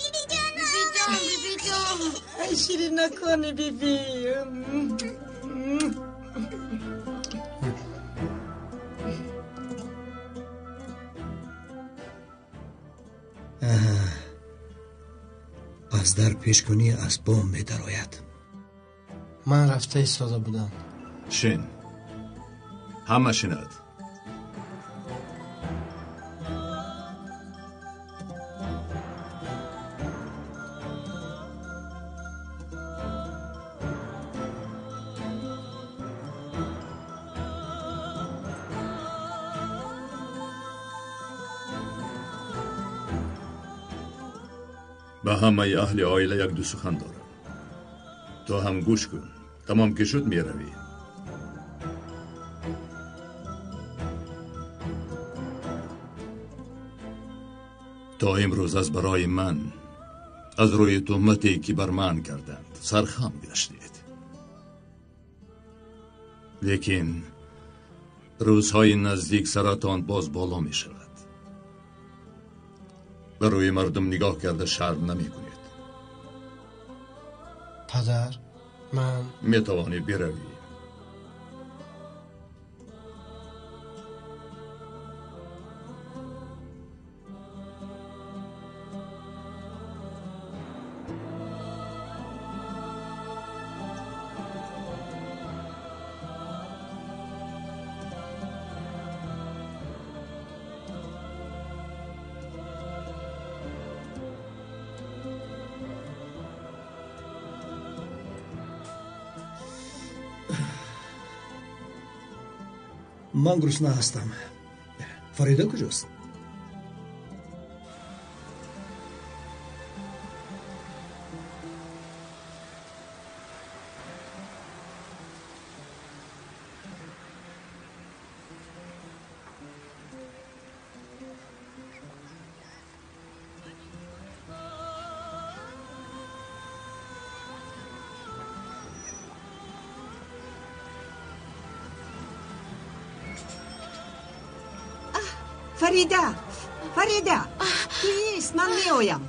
Бибиҷон, бибиҷон. Ай ширинакони биби. Аз дар пешкунӣ аз бом медарояд. Ман рафта истода будам. Шин, ҳама шинад. Ба ҳамаи аҳли оила як-ду сухан дорам. Ту ҳам гӯш кун. Тамом ки шуд, меравӣ. То имрӯз аз барои ман, аз рӯи туҳмате ки бар ман карданд, сархам гаштед. Лекин рӯзҳои наздик саратон боз боло мешавад. Ба рӯи мардум нигоҳ карда шарм намекунед. Падар, ман метавонӣ биравӣ. Ман гурусна ҳастам. Фарида куҷост? Фарида, Фарида, ту нест, ман меоям.